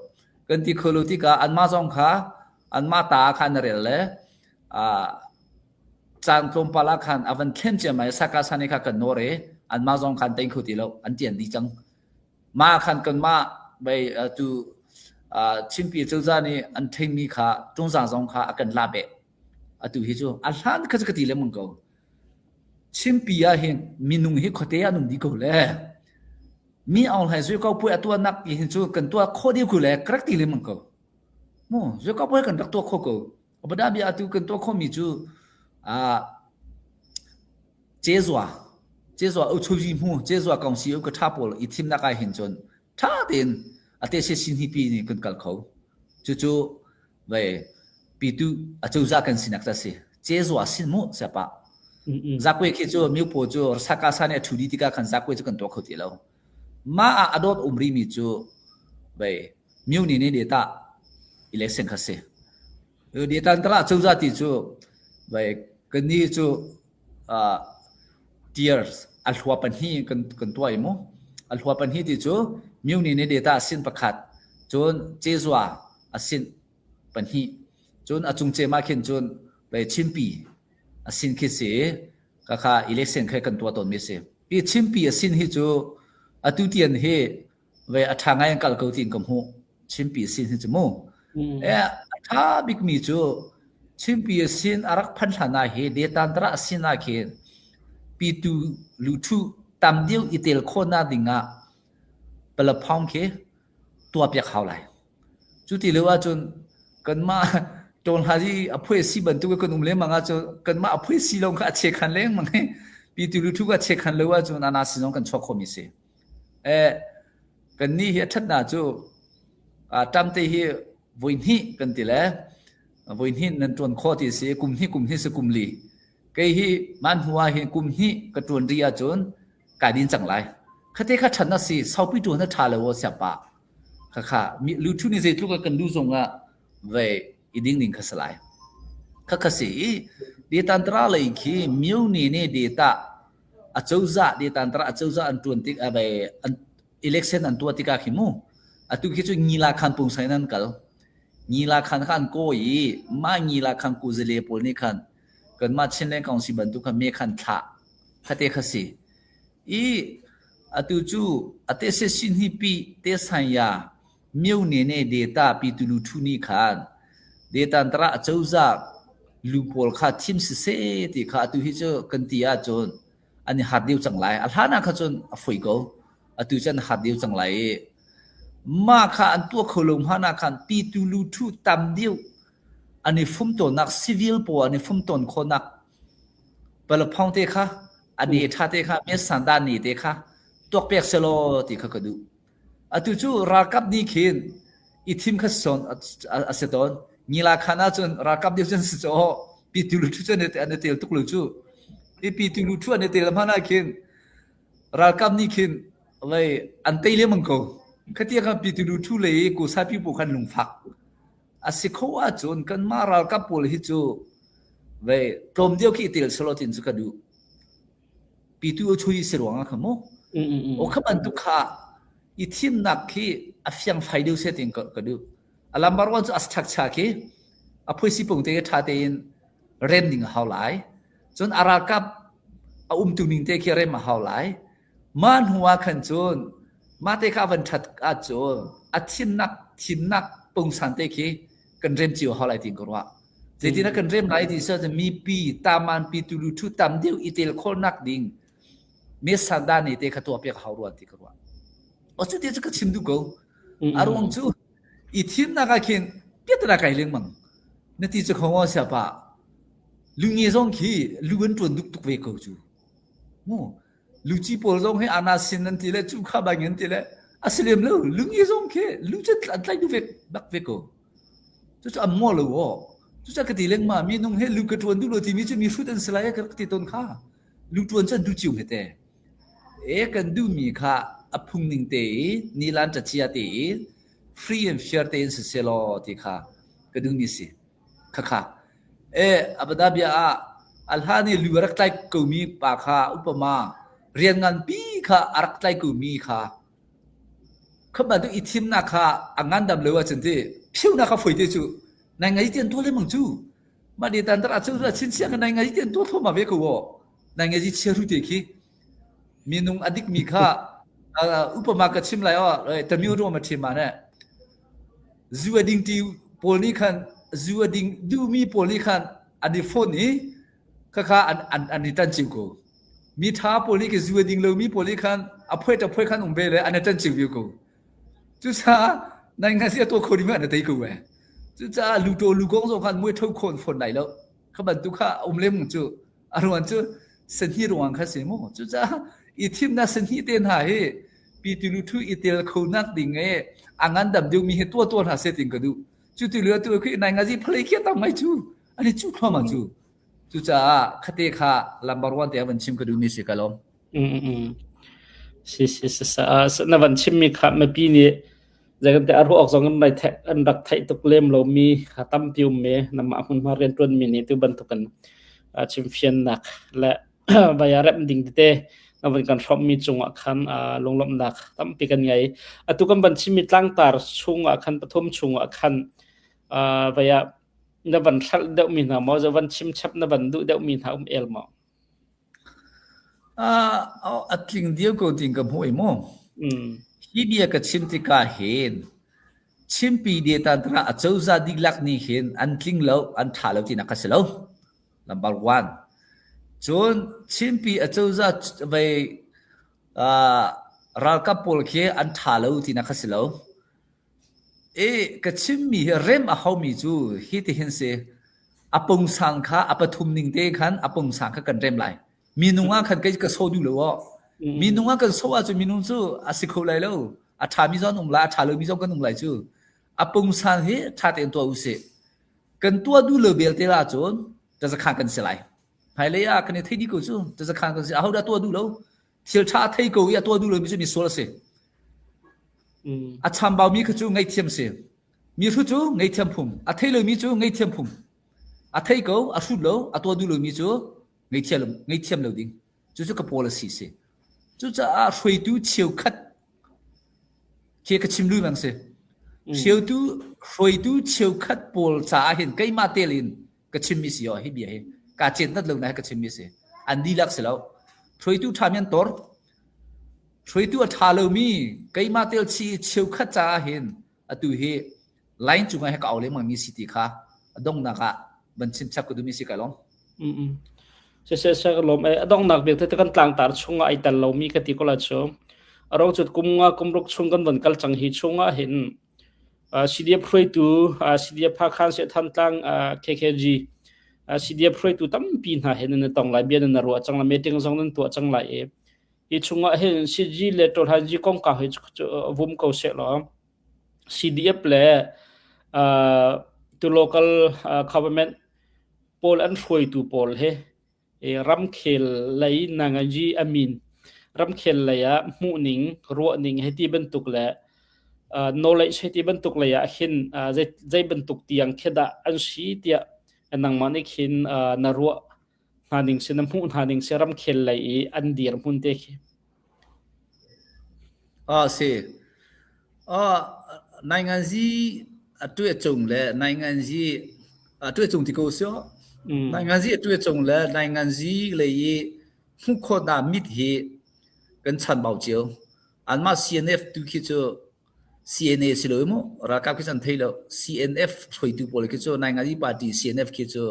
Kan ti kho lo tikah anmah zong kha anmah ta ah khan a rel le caan tlawmpal ah khan a van thlen ciammam i sakasa nih kha kan nawr i anmah zong khan tein kho ti lo an tian dih cang. Mah khan kanmah bei tu Chinpi cozah nih an theimi kha tungzang zong kha a kan la beh. Atu hi cu a hlan kha cu ka ti lengmang ko. Chinpi ah hin minung hi khuate ah nung dih ko le mi Aung Hlaing zui ko puai a tuahnak ti hin cu kan tuah khawh dih ko le ka rak ti lengmang ko. Mu zui ko puai kan rak tuah khawh ko. Abada bia atu kan tuah khawhmi cu ah cezua. Cezua uchuji hmu cezua kongsi u ka tha pawl i thimnak ai hin cun tha tein ate se sin hi pi ni kan kal kho. Cucu ve pitu acozah kan sinak ca si. Cezua sin mu siapa. Zakwe khi cu miupo cu saka sa nih a thu di tikah khan zakwe cu kan tuah kho ti lo. Mah ah a dawt um rimi cu ve miu ni nih data election kha si. Data tala cozah ti cu ve kan ni cu uh, tiers a hlua pahnih kan kan tuah i mu. A hlua pahnih ti cu miu ni nih data sin pakhat cun cezua a sin pahnih cun a cung cem ah khin cun ve chinpi a sin khi si ka kha election kha kan tuah tawn mi si. Hi chinpi a sin hi cu atu tian hi ve a ṭha ngai an kal ko tiin ka hmuh. Chinpi a sin hi cu mu. E a ṭha bikmi cu Chinpi a sin a rak phan hlan ah hi detantara a sin ah khin pitu luthu tam deuh i tel khawhnak ding ah palaphong khi tuahpiak hau lai. Cu ti lio ahcun kanmah ṭawnhla i a phuai si bantuk in kan um lengmang ahcun kanmah a phuai si lawng kha a chekhan lengmang i pitu luthu kha chekhan lo ahcun ana sin zong kan chuak khomi si. Eh, kannih hi a ṭhatnak cu ṭamte hi voi hnih kan ti le voi hnih nan ṭuan khawh ti si kum hnih kum hnih si kum li. Kei hi mah hnu ah hin kum hnih ka ṭuan rih ahcun kai din cang lai. Khate kha ṭhat na si saupi ṭuan na ṭha lo aw siapa. Khakha mi luthu nih zeitluk a kan duh zong ah ve i ding ding kha si lai. Khakha si i detantra lei khi myo ni nih data acozah detantara acozah an ṭuan tik ah an election an tuah tikah khi mu atu khi cu ngila khan pungsan in an kal ngila khan kha an kawi i mah ngila khan kuzale pawl nih khan kanmah Chinland Council bantuk kha me khan thlah khate kha si i atu cu ate se sin hi pi te san ya myo ne ne data pi tulu thu ni khan data tara acozah lu pawl kha thim siseh ti kha atu hi cu kan ti ahcun an i hat deuh cang lai. A hlan ah kha cun a foi ko. Atu cu an hat deuh cang lai i mah kha an tuah kho lo hmanh ah khan pitu lu thu tam deuh an i fum tawnnak civil pawl an i fum tawn khawhnak palaphong te kha a ne tha te kha me sanda ne te kha tuak pek selaw ti kha ka duh. Atu cu ralkap nih khin i thim kha son a si tawn. Ngila khan ahcun ralkap deuh cun si caw pitu lu thu cu an i tel tuk lo cu. I pitu lu thu an i tel hmanh ah khin ralkap nih khin lei an tei lengmang ko. Khatia khan pitu lu thu lei i kusapi pawl khan lungfak. A si kho ahcun kanmah ralkap pawl hi cu vei tlawm deuh khi i tel selaw tin cu ka duh. Pitu a chui si ruang ah kha mu. O kha bantuk kha i thimnak khi a fiang fai deuh se tin ka ka duh. A lambar wan cu a chak cha khi a phuisi pung te tha tein rem ding a hau lai. Cun a ralkap a umtu ning te khi rem a hau lai. Ma hnu ah khan cun ma te kha van that ahcun a thimnak thimnak pungsan te khi kan rem cio hau lai tin ka ruah. Zeitin kan rem lai ti sa mipi taman pi tulu thu tam deuh i tel khawlnak ding me sanda ne te kha tuah piak hau ruan ti ka ruah. O cu ti cu ka chim duh ko. A ruang cu i thimnak ah khin piatana kai lengmang. Na ti cu khongo sia pa. Lungi zong khi lu an tuan duk tuk ve ko cu. Mu luci pawl zong hi ana sin an ti le cu kha bang an ti le a si lem lo lungi zong khi lu cu an tlai duh ve bak ve ko. Cucu an maw lo aw. Cucu ka ti lengmang minung he lu ka ṭuan duh lo timi cu mi hrut an si lai ka rak ti tawn kha. Lu ṭuan cu an duh cio hme te. E kan duhmi kha a phung ning te i nilan cachia te i free and fair te in siseh law ti kha ka duhmi si. Khakha. E abada bia ah a hlan i lu a rak tlai komi pa kha upama rian nganpi kha a rak tlai komi kha Kha bantuk i thimnak kha a ngandam lo ahcun ti phiunak kha foi te cu nai ngai ti an tuah lengmang cu. Mah ni tan ah cu chinchiah nai ngai ti an tuah thluahmah ve ko aw. Nai ngai chia ru te khi minung a dikmi kha upama ka chim lai aw tamiu ruam a thim ma ne. Zu a ding ti pawl nih khan zu a ding duhmi pawl nih khan an i phone i khakha an an an i tan cio ko. Mi ṭha pawl nih zu a ding lomi pawl nih khan a phuai ṭa phuai khan um ve le an i ṭan cio ve ko. Cucaah nai ngai a tuah kho ding an i tei ko ve. Cucaah lu ṭaw lu kong zong khan muai tho khawn fawn lai lo. Kha bantuk kha a um lem cu a ruan cu. Sahni ruang kha si mu. Cucaah i thimnak sahni te hna hi Pi Thu i tel kho nak ding e a ngandam deuhmi hi tuah tuah hna seh tin ka duh. Cu ti lio tu khi nai ngazi phalei khi tam ngai cu. Ani cu thluama cu. Cucaah khate kha lambar wan te van chim ka duhmi si ka lawm. Mm mm. Si si si sa na van chimmi kha mipi nih zeikan te a ruak zong an rai an rak theih tuk lem lomi kha tampi um me namah hmunhma riantuan mi nih tu bantukan chimfiannak le vaya rem ding tete na van kan hrawmmi cungah khan lunglawmhnak tampi kan ngei. Atu kan van chimmi tlangtar chungah khan pathum chungah khan vaya na van hralh deuhmi hna maw zo van chim chap na van duh deuhmi hna um el maw? A tling dio ko ting ka hmu i mu. Hi bia ka chim tikah hin Chinpi data dra acozah dihlak nih hin an tling lo, an ṭha lo tinak ka si lo. Number one. Cun Chinpi acozah vei ralkap pawl khi an ṭha lo tinak ka si lo. I ka chimmi hi rem a haumi cu hi ti hin si. A pungsan kha a pathum ning te khan a pungsan kha kan rem lai. Minung ah khan kei ka so duh lo aw. Minung ah kan so ahcun minung cu a si kho lai lo. A ṭhami zong an um lai, a ṭha lomi zong kan um lai cu. A pungsan hi ṭha tein tuah usih. Kan tuah duh lo belte ahcun tazakhan kan si lai. Hmailei ah kan i thei dih ko cu. Tazakhan kan si. Ahodah tuah duh lo? Thil ṭha a thei ko i a tuah duh lomi cu misual a si. A chambaumi kha cu ngaihthiam si. Mi hru cu ngaihthiam phung. A thei lomi cu ngaihthiam phung. A thei ko, a hrut lo, a tuah duh lomi cu ngaihthiam lo ding. Cucu ka policy si. Cucaah hruaitu cheukhat khi ka chim lui bang si. Hruaitu hruaitu cheukhat pawl caah hin keimah tel in ka chimmi si hi bia hi ka chet nat lo na ka chimmi si. An dihlak si lo. Hruaitu ṭha mi an tor. Hruaitu a ṭha lomi keimah tel chi cheukhat caah hin atu hi line cungah he ka au lengmang mi si ti kha a donghnak ah van chim chap ka duhmi si kai lawm. Mm Siseh seh ka lawm. A donghnak bik te kan tlangtar chungah ai tel lomi ka ti ko la cu. A rong cut kum nga kum ruk chung kan von kal cang hi chungah hin CDF hruaitu CDF Hakha se Thantlang KKG CDF hruaitu tampi hna he nan tong lai bia nan ruah cang la meeting zong nan tuah cang lai i hi chungah hin CG le Tawlhanji kongkau hi vum ko seh law CDF le tu local government pawl an hruaitu pawl he ramkhel lei nangaji amin ramkhel lei ah hmuhning ruahning hei ti bantuk le knowledge hei ti bantuk lei ah hin zei bantuk tiang khi dah an si tiah nangmah nih khin na ruah hna ning si na hmuh hna ning si ramkhel lei i an dirhmun te khi. Ah si. Ah nainganzi a tuah cung le nainganzi a tuah cung ti ko sio. Nainganzi a tuah cung le nainganzi lei i hmuh khawhnak mit hi kan chanbau cio. Anmah CNF tu khi cu CNA si lo mu ralkap khi san thei lo CNF hruaitu pawl khi cu nainganzi party CNF khi cu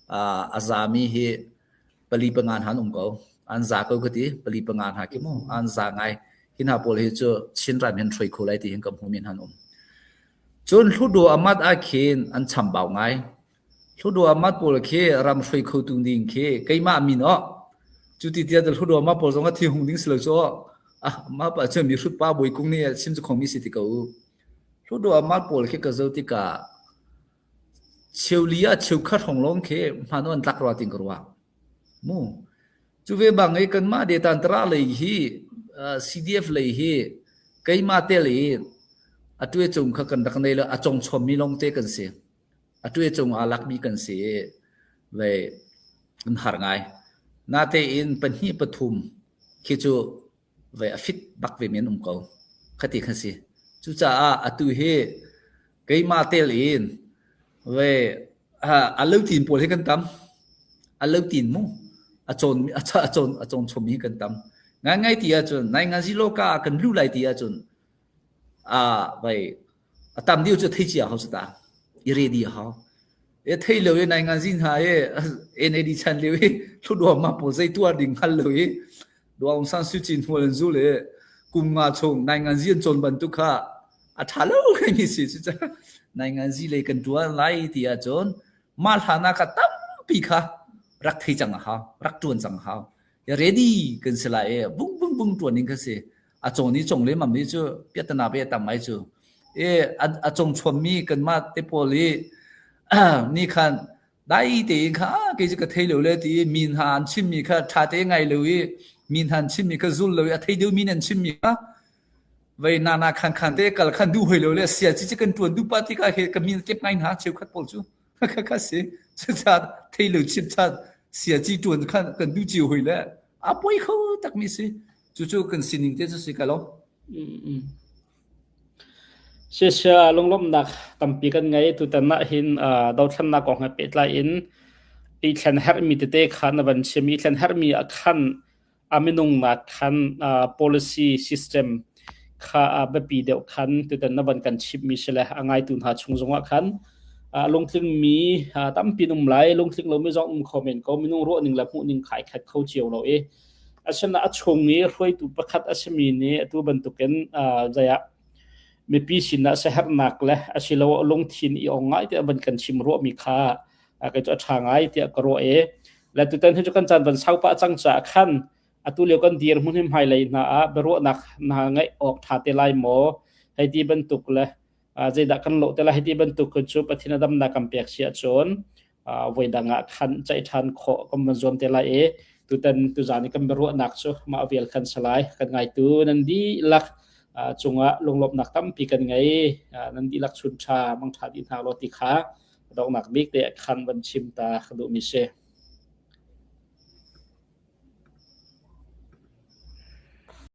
a zami hi pali panga hna an um ko. An za ko ka ti. Pali panga hna khi mu an za ngai. Hi hna pawl hi cu Chin ram hin hruai kho lai ti hin ka hmu mi hna an um. Cun Hluttaw Amat ah khin an chambau ngai. Hluttaw Amat pawl khi ram hruai kho tu ding khi keimah min oh cu ti tiah Hluttaw Amat pawl zong a thi hung ding si lo cu ah mah pa cu mi hrut pa bawi kung nih chim cu khong mi si ti ko. Hluttaw Amat pawl khi ka zo tikah Cheuli ah cheukhat hrawng lawng khi hman an tlak rua ting ka ruah. Mu. Cu ve bang i kanmah detantara lei hi CDF lei hi keimah tel i a tuai cung kha kan rak nei lo a cong chommi lawng te kan si. A tuai cung aa lakmi kan si i vei an har ngai. Natein pahnih pathum khi cu ve a fit bak ve men um ko. Khati kha si. Cucaah atu hi keimah tel in ve a lo tin pawl hi kan tam. A lo tin mu. A cawn a cawn a cawn chom hi kan tam. Ngai ngai ti ahcun nai nga zilo ka kan lu lai ti ahcun a vai a tam deuh cu thei cia hau ta i ready hau e thei lo i nai ngan zin ha e NAD chan lio i thlu ma po zei tuar ding hngal lo i Daw Aung San Suu Kyi hnual an zul i kum nga chung nai ngan zi an cawn bantuk kha a ṭha lo mi si cu nai ngan zi lei kan ṭuan lai ti ahcun mah hlan ah kha tampi kha. rak thei cang a hau, rak ṭuan cang a hau. Ready kan si lai i bung bung bung ṭuan ding kha si. A cong ni cong lemmam hi cu piahtana pe a tam ai cu. I a cong chuammi kanmah te pawl hi ni khan dai tein kha kei cu ka thei lo le ti i mi hna an chimmi kha ṭha te ngai lo i mi hna an chimmi kha zul lo i a thei deuhmi nan chimmi kha vei na na khan khan te kal khan duh hoi lo le sia ci ci kan ṭuan duh pa ti ka he ka min kep ngai hna cheukhat pawl cu kha kha si cucaah thei lo chim chan sia ci ṭuan khan kan duh cio hoi le a poi kho takmi si cucu kan sining te cu si ka lo. Sisia lunglawmhnak tampi kan ngei. Tutan ah hin dothlennak kong he pehtlai in i thlen herhmi tete kha na van chim. I thlen herhmi ah khan a minungnak khan policy system kha a biapi deuh khan tutan na van kan chimmi si le a ngaitu hna chung zongah khan lungtlingmi tampi um lai. Lungtling lomi zong um kho men ko. Minung ruahning le hmuhning kha ai khat kho cio lo i Asinain a chung i hruaitu pakhat a simi nih atu bantukin zei ah mipi sinah siaherhnak le asiloah lungthin i ong ngai tiah van kan chim ruahmi kha kei cu a ṭha ngai tiah ka ruah i le tutan hi cu kan caan van sau pah cang caah khan atu lio kan dirhmun hi hmailei hna ah biaruahnak hna ngeih awk ṭha te lai maw hei ti bantuk le zeidah kan lawh te lai hei ti bantuk cu Pathian a damnak kan pek si ahcun voi dang ah khan ceih ṭhan khawh kan van zuam te lai i tutan tuzan i kan biaruahnak cu mah vial khan si lai. Kan ngaitu nan dihlak cungah lunglawmhnak tampi kan ngei. Nan dihlak chun ṭha mangṭha dih hna law ti kha donghnak bik te khan van chim ta ka duhmi si.